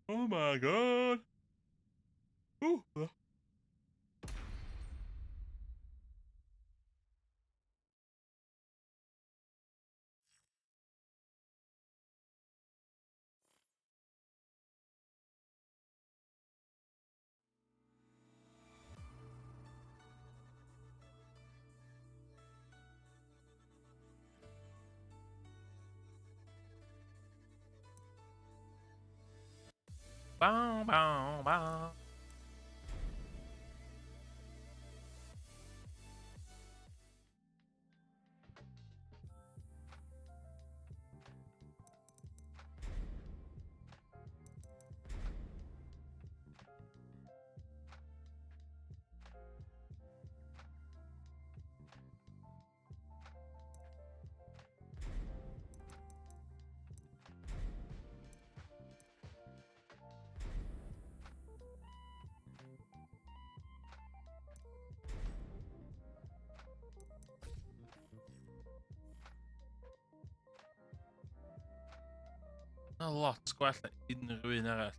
Oh my god. Ooh. Bow, bow. Yna lot gwell na unrhyw un arall.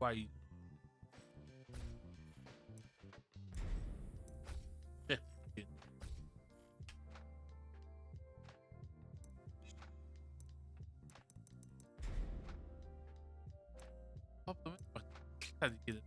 Why? Problem mae'r llad i gyd.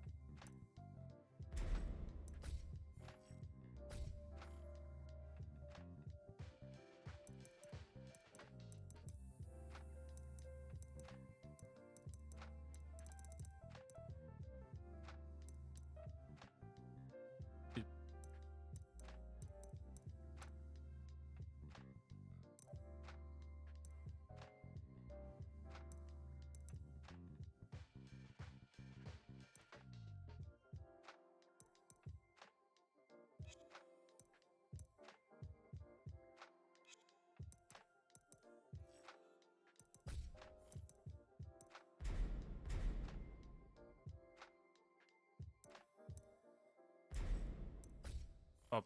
Up.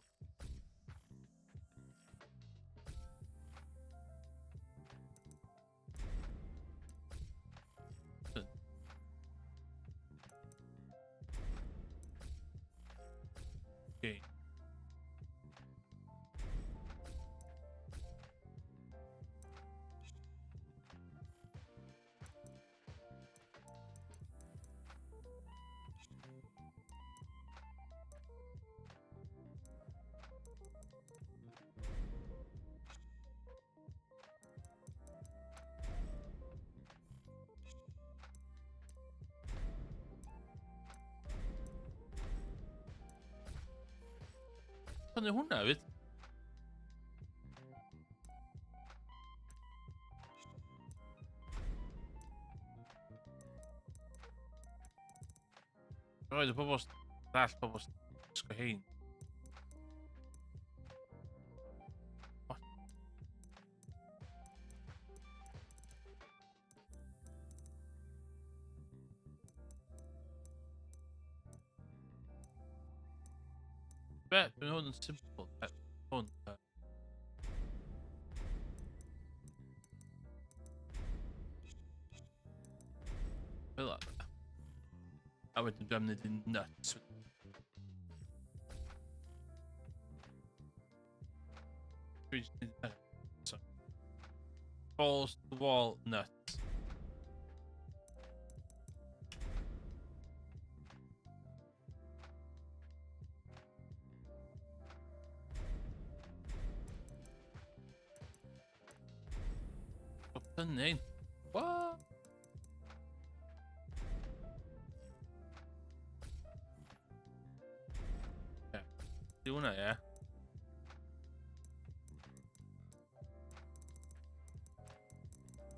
Okay. Prynu hwnna fyd. Roedd y pobl dall pobl gwisgo hein. What? Be? Dwi'n hwn yn simple. Hwn. Fel 'na. A wedyn dwi'n mynd yn nuts. Dwi'n jyst mynd so. Balls to the wall nuts. Opening. What? Yeah. Di hwnna, ie?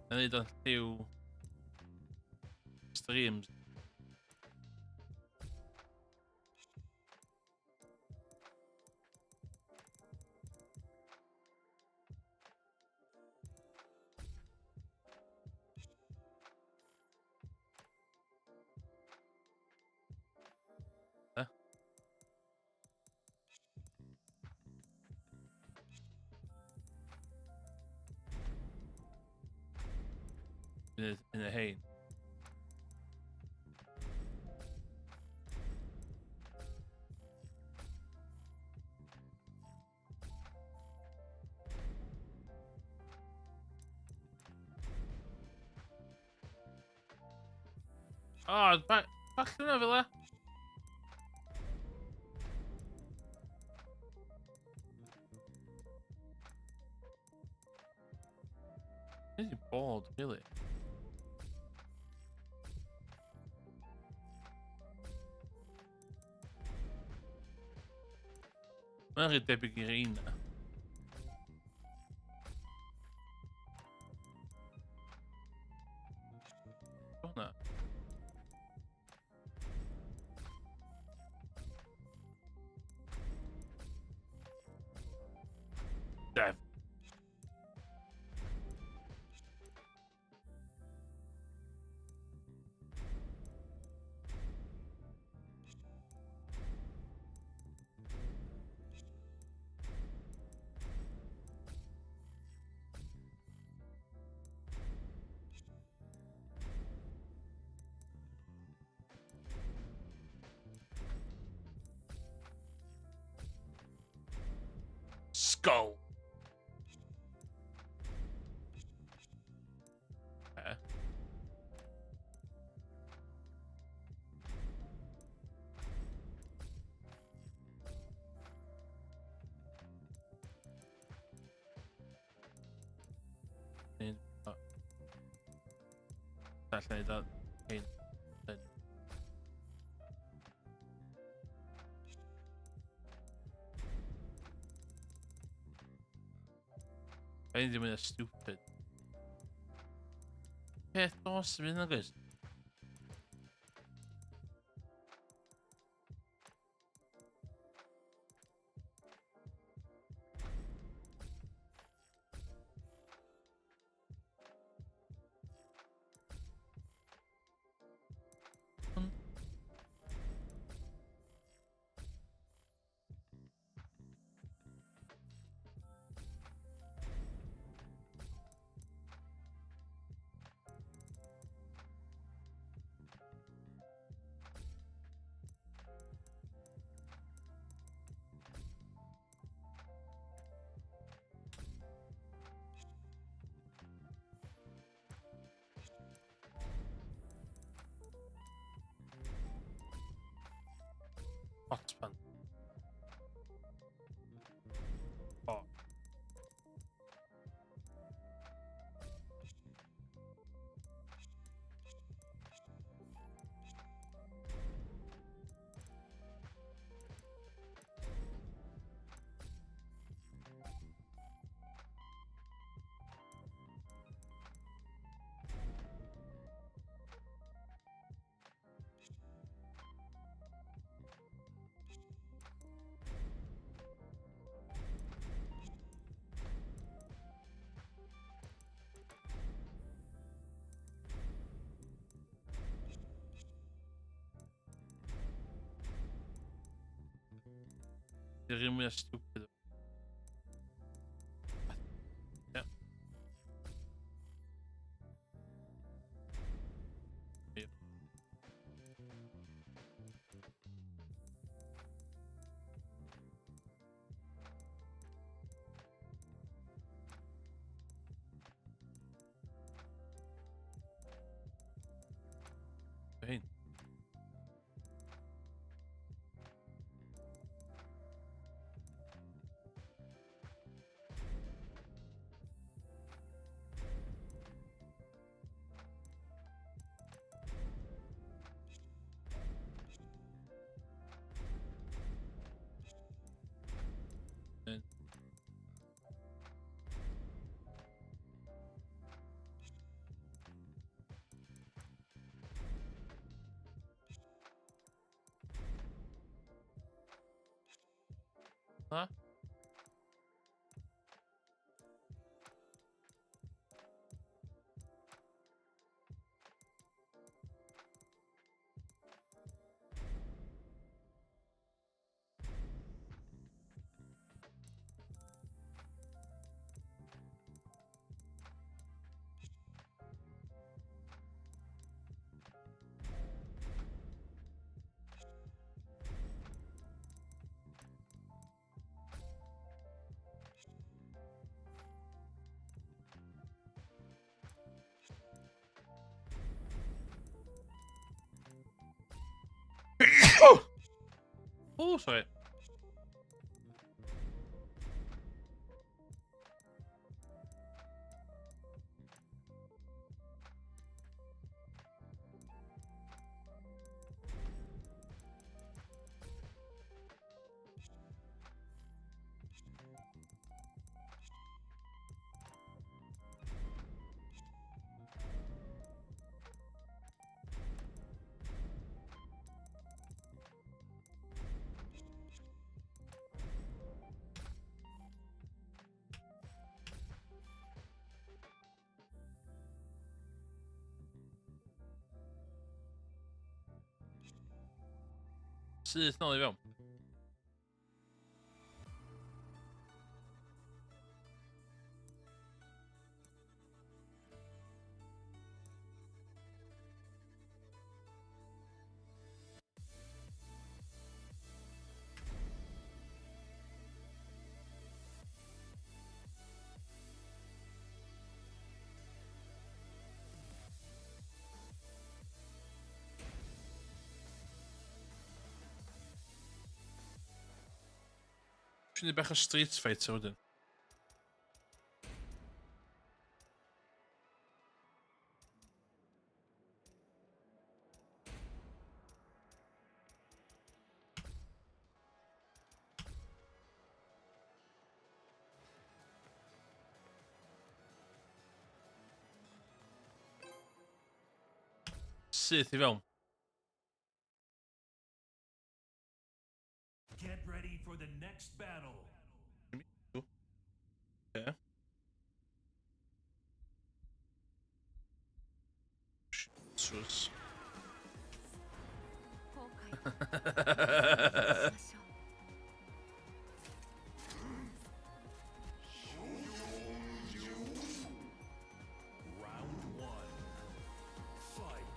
Na neud o'n lliw streams. Yn y hein. O, bach hwnna fel e. Nes i bod, really. Mae'n rhy debyg i'r un na. Hwna. Def. Skull. Okay. Un, o. Alla i ddod. Un. Un. Fe'n ddim yn stupid. Peth dos yn mynd agos. Hotpan. O. Di'r un mwyaf stupid. Ie. Ie. Hyn. Oh, sorry. Syth nôl i fewn. Dwi'n bach o Street Fighter wedyn. Syth i fewn. Get ready for the next battle. Yeah. Jesus. 後悔はしましょう。 Round one. Fight.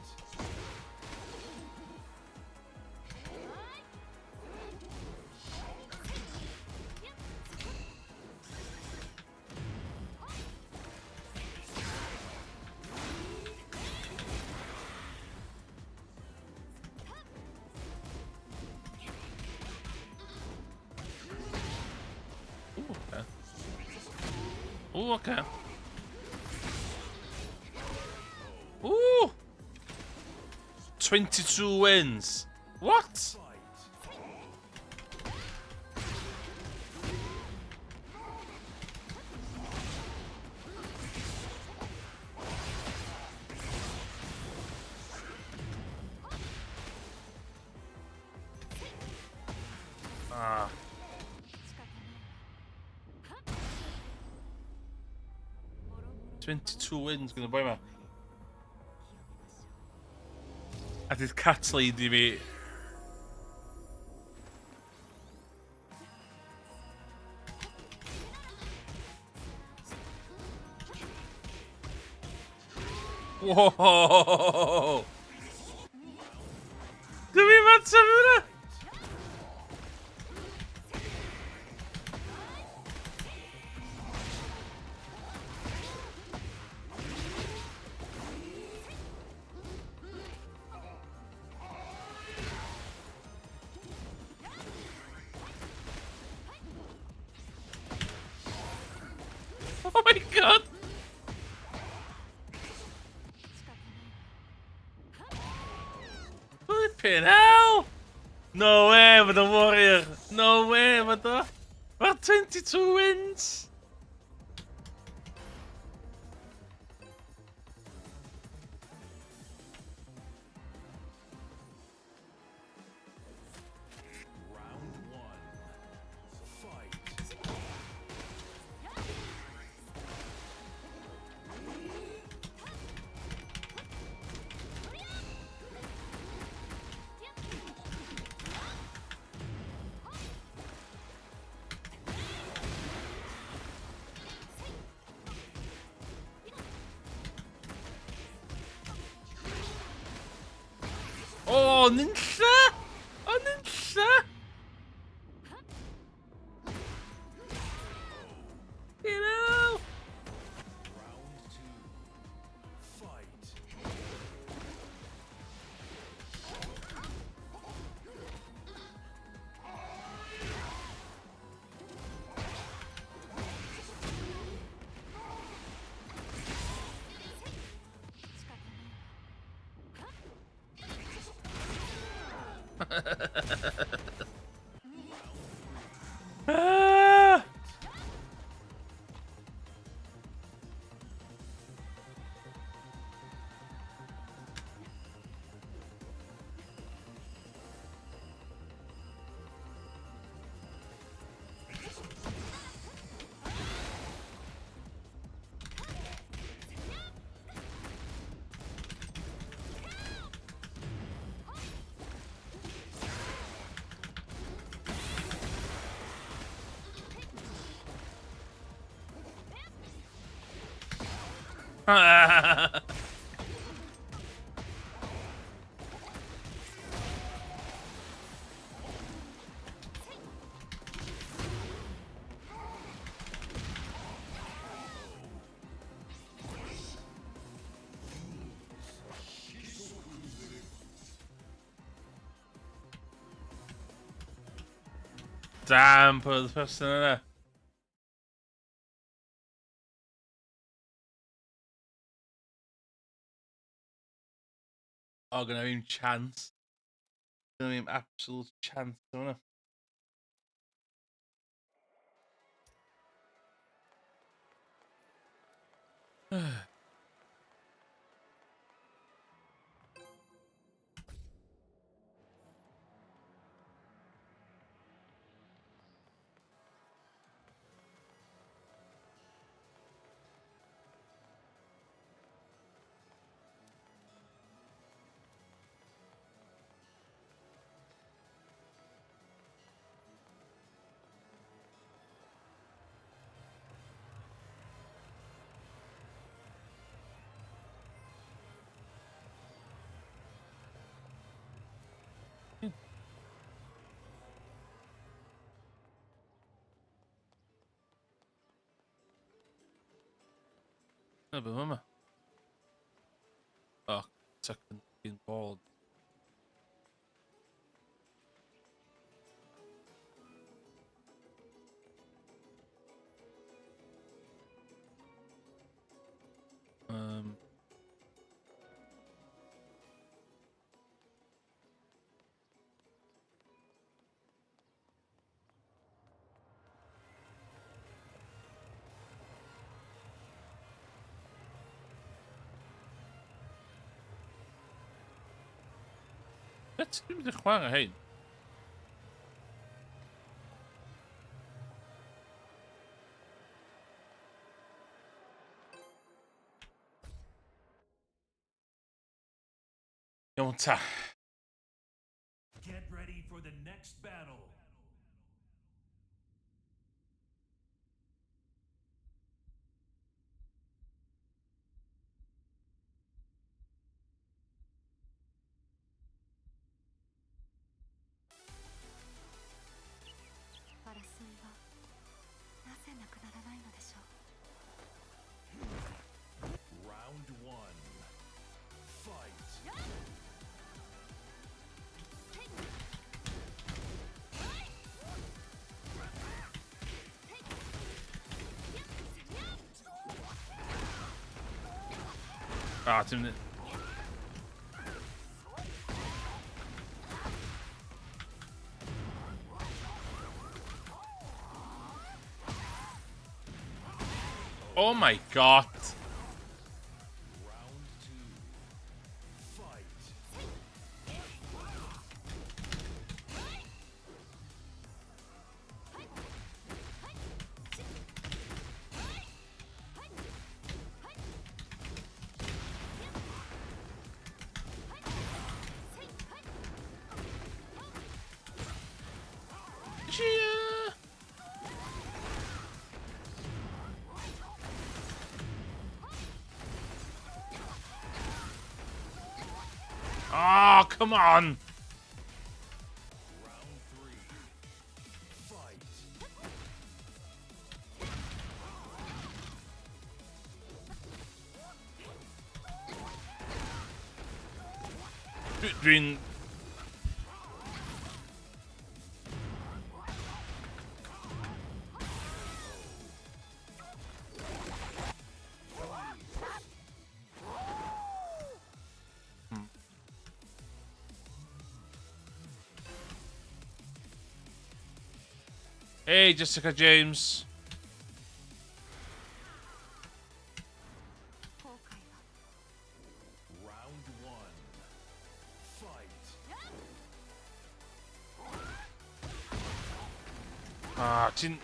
Ooh, okay. Ooh, okay. Ooh! 22 wins. What? Ah. 仕方ないわ。もろもろの 22 wins gyda boi ma. 清めましょう。 A dydd cat lady fi. Whoa! Dwi'n mynd ateb hwnna! Oh my god! 仕方ないわ。 Flipping hell! No way, with the warrior! No way, with the... Mae'r 22 wins! Round one. Fight. Oh, nunlla! O, nunlla! You know? Round two. Fight. Ah! Damn, pwy oedd y person yna? O, gynna fi'm chance. Gynna fi'm absolute chance yma. Na beth yma. Oh, second bald. Beth ti'n mynd i chwarae hein? Iawn ta. Get ready for the next battle. 争いはなぜなくならないのでしょう。 Round one. Fight. Ah, ti'n mynd... Oh my god! Round two. Fight. Cheer! Oh, come on! Round three. Fight. Dwi'n... Hey, Jessica James. 後悔は Round one. Fight. Ah, ti'n...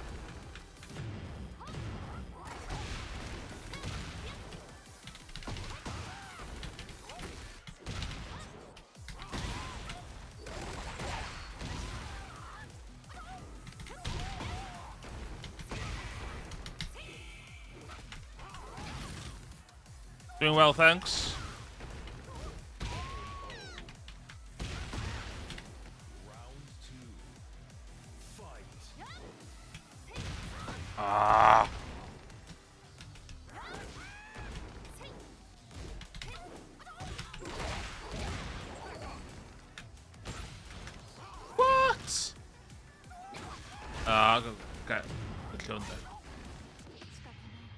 Doing well, thanks. Round two. Fight. Ah. What? Ah, okay. Gallu hwn de. 仕方ない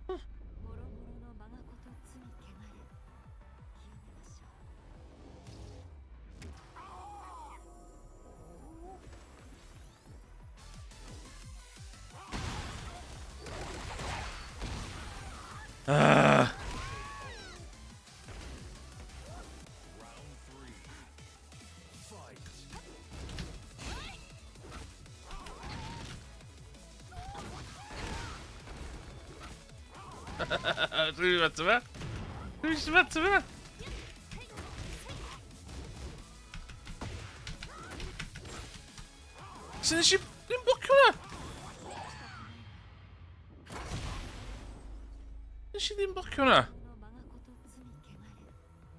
わもろもろのまがこと罪汚れ清めましょう。 Ah. Round three. Fight. Dwi'n mynd fe. Dwi'n mynd fe. Sut nes i ddim blocio hwnna? Nes i ddim blocio hwnna? のまがこと罪汚れ清めまし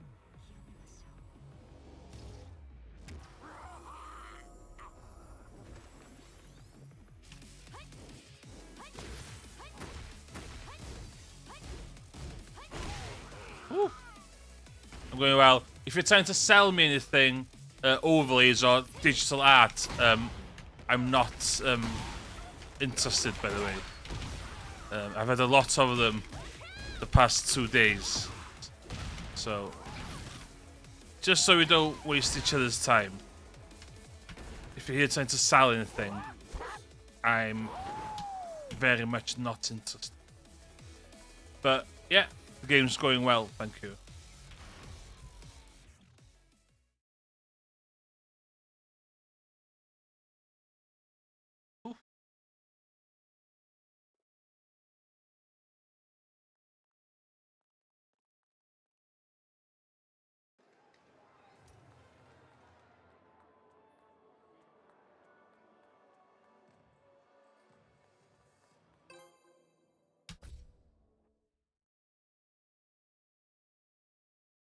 ょう。 Ooh. I'm going well. If you're trying to sell me anything, overlays or digital art, I'm not interested, by the way. I've had a lot of them the past 2 days. So, just so we don't waste each other's time, if you're here trying to sell anything, I'm very much not interested. But yeah, the game's going well, thank you. Ooh.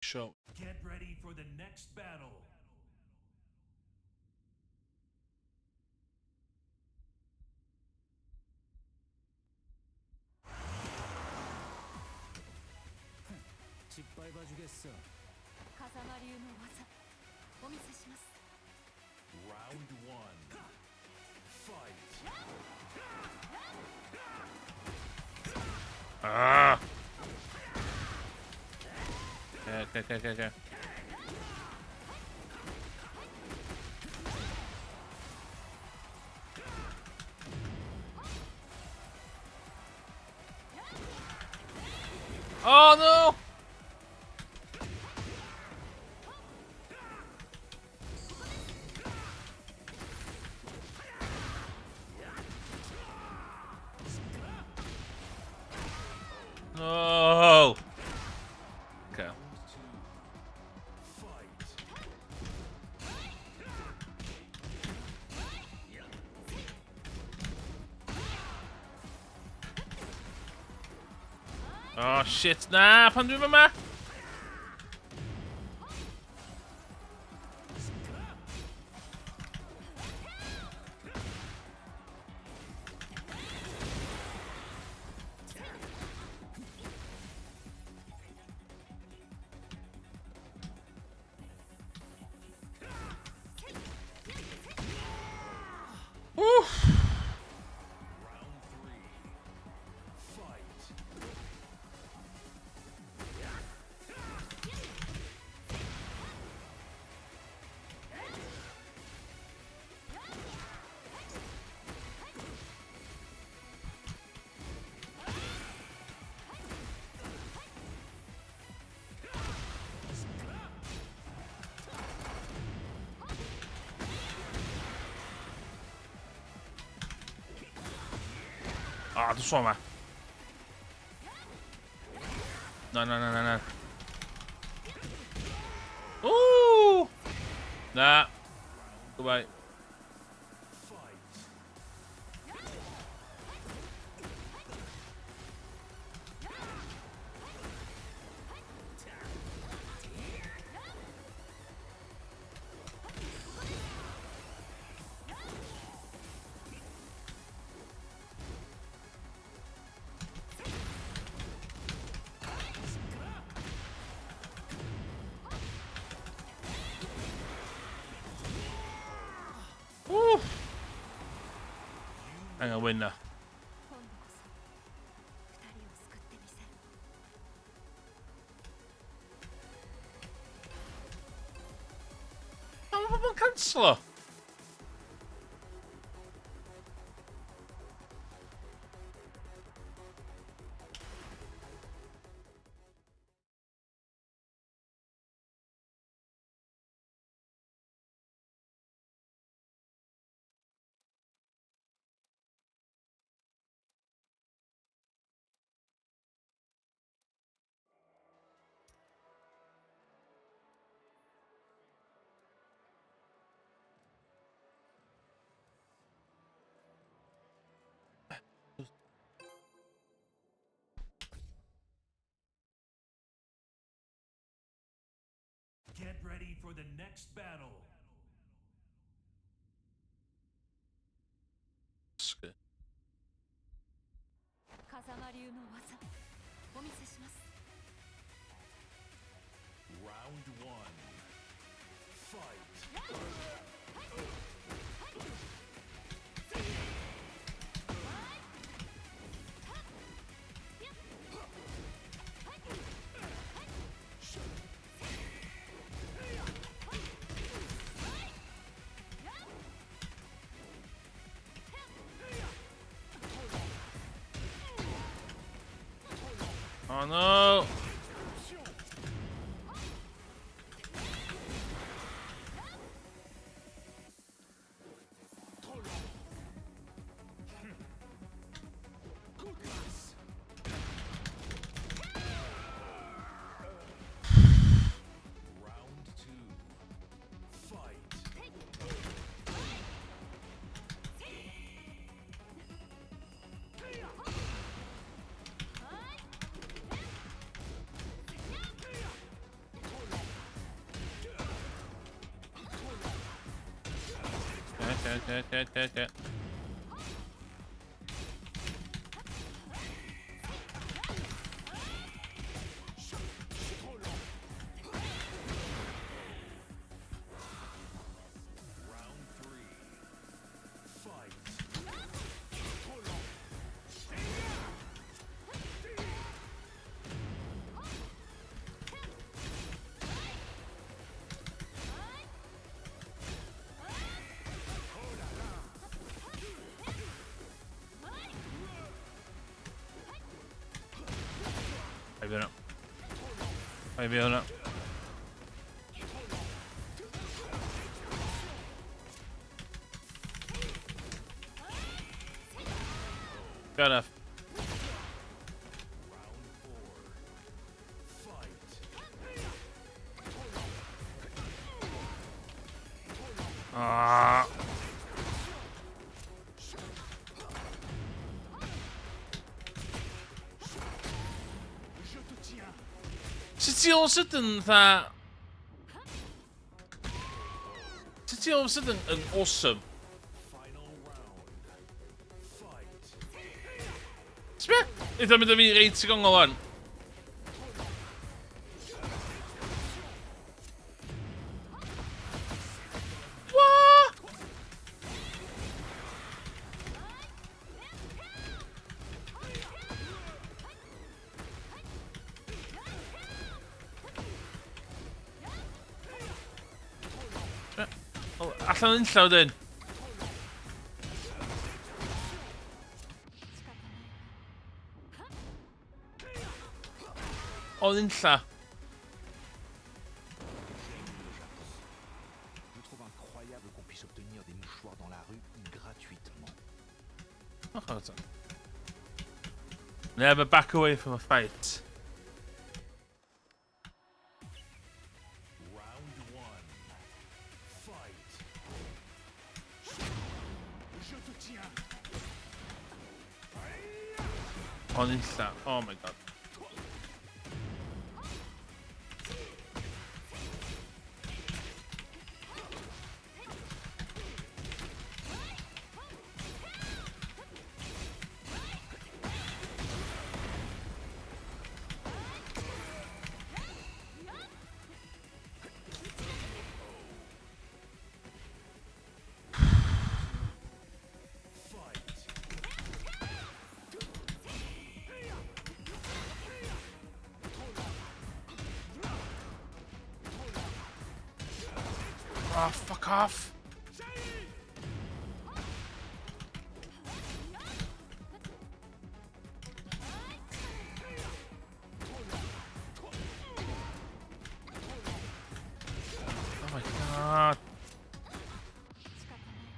Show. Get ready for the next battle. 짓밟아주겠어. 風間流の技お見せします。 Round one. Fight. Ah. Okay. Oh no! No! Okay. Two. Fight. Oh shit, na, pan dwi'n yma? Oof. Round three. Fight. Ah, dwi'n sôn ma. Na, na, na, na, na. Ooh! Na. Goodbye. Woo! Angen win na. 今度こそ二人を救ってみせる。 Pam mae pobl yn canslo? Get ready for the next battle. Sgyn. 風間流の技、お見せします。 Round one. Fight. Oh no! Round two. Fight. Okay. Round three. Fight. Paid fi hwnna. Paid fi hwnna. Fair enough. Round four. Fight. Ah. Sut ti all of a sudden fatha... Sut ti all of a sudden yn awesome? Final round. Fight. Sbia? Eitha mynd â fi reit i gongol o'n. What? O, allan yn llaw dyn. 仕方ないわ。 O, yn lla. J'aime le Japon. Je trouve incroyable qu'on puisse obtenir des mouchoirs dans la rue gratuitement. O, chwarae teg. Never back away from a fight. Round one. Fight. Je te tiens. On unlla. Oh my god. Fight. Oh, fuck off. Oh my god. 仕方ない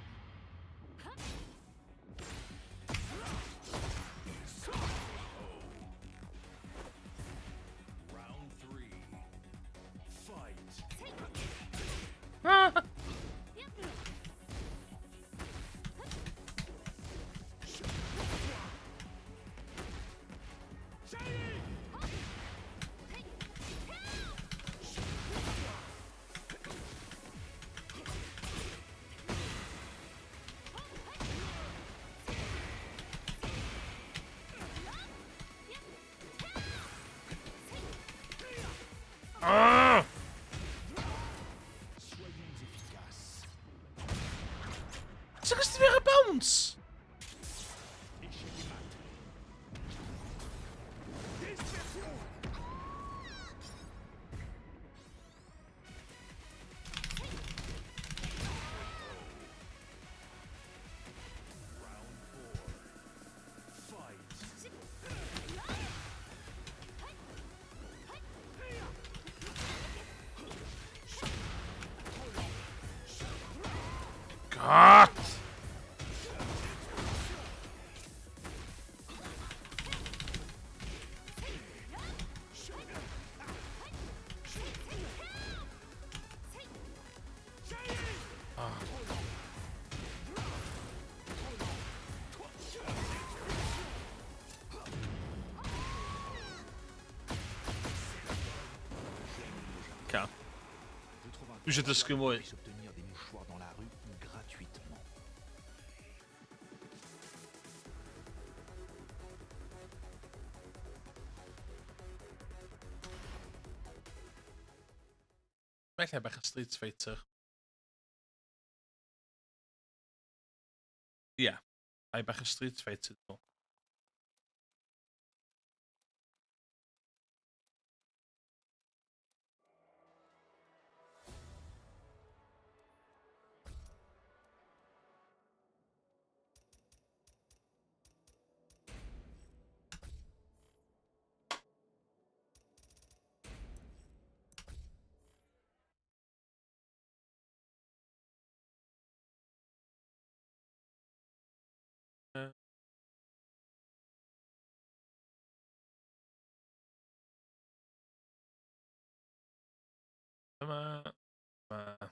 Round three. Fight. Ah! Soyons efficaces. Ti'n gwybod fi ar y bounce? Échec et mat. Round four. Fight. God! Ca. Je trouve Dwi eisiau dysgu mwy. puisse obtenir des mouchoirs dans la rue gratuitement. Mae lle bach o Street Fighter. Ie. Yeah. Ai bach o Street Fighter. Dwi meddwl. Yma. Yma.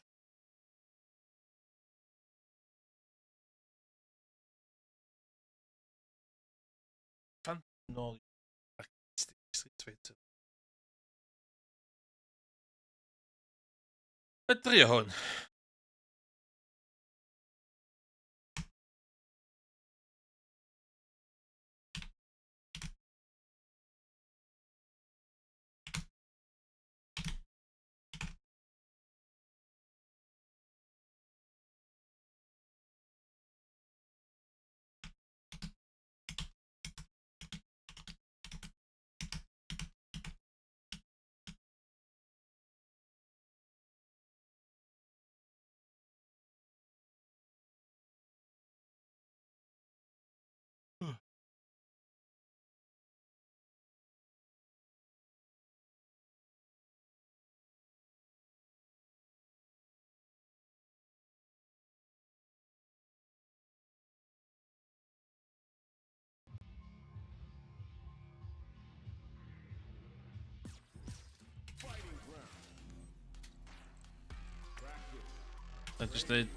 Fan nôl i Street Fighter. Y drio hwn. Na jyst dweud.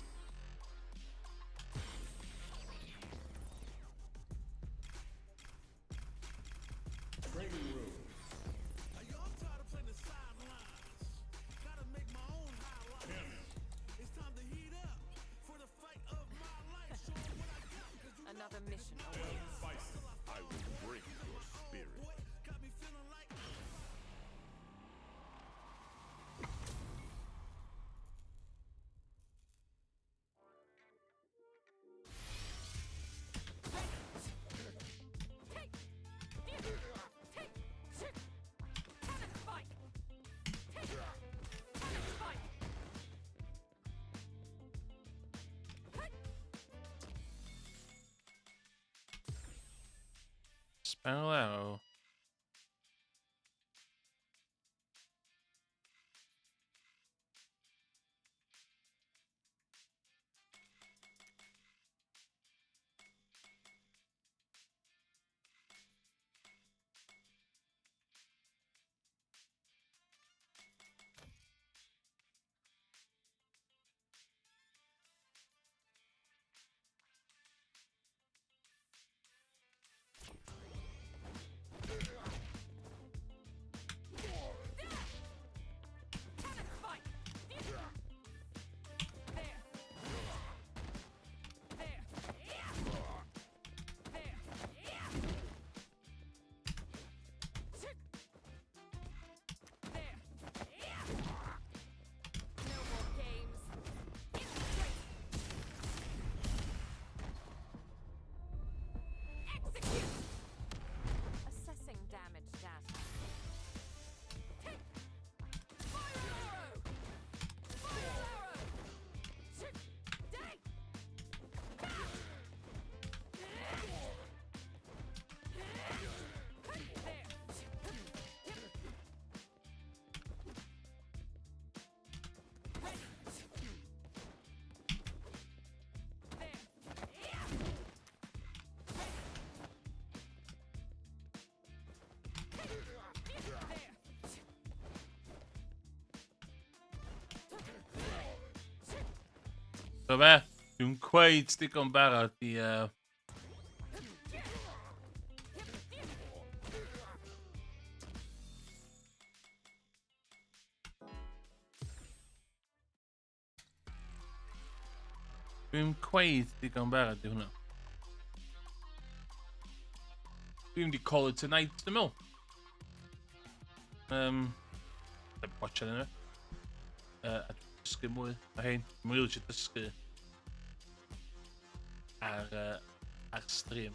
Another mission awaits. I will break your spirit. Cannon spike! Cannon spike! Spell arrow. Cannon spike! There! There! There! There! No more games. Infiltrate! Execute! Assessing damage data. Take! Fire arrow! Fire arrow! Day! There! There! There! So fe, dwi'n cweith digon barod i... Dwi'n cweith digon barod i hwnna. Dwi'n mynd i call it a night, dwi'n meddwl. Dwi'n watch anyway. A dysgu mwy o hein. Dwi'n rili eisiau dysgu ar stream.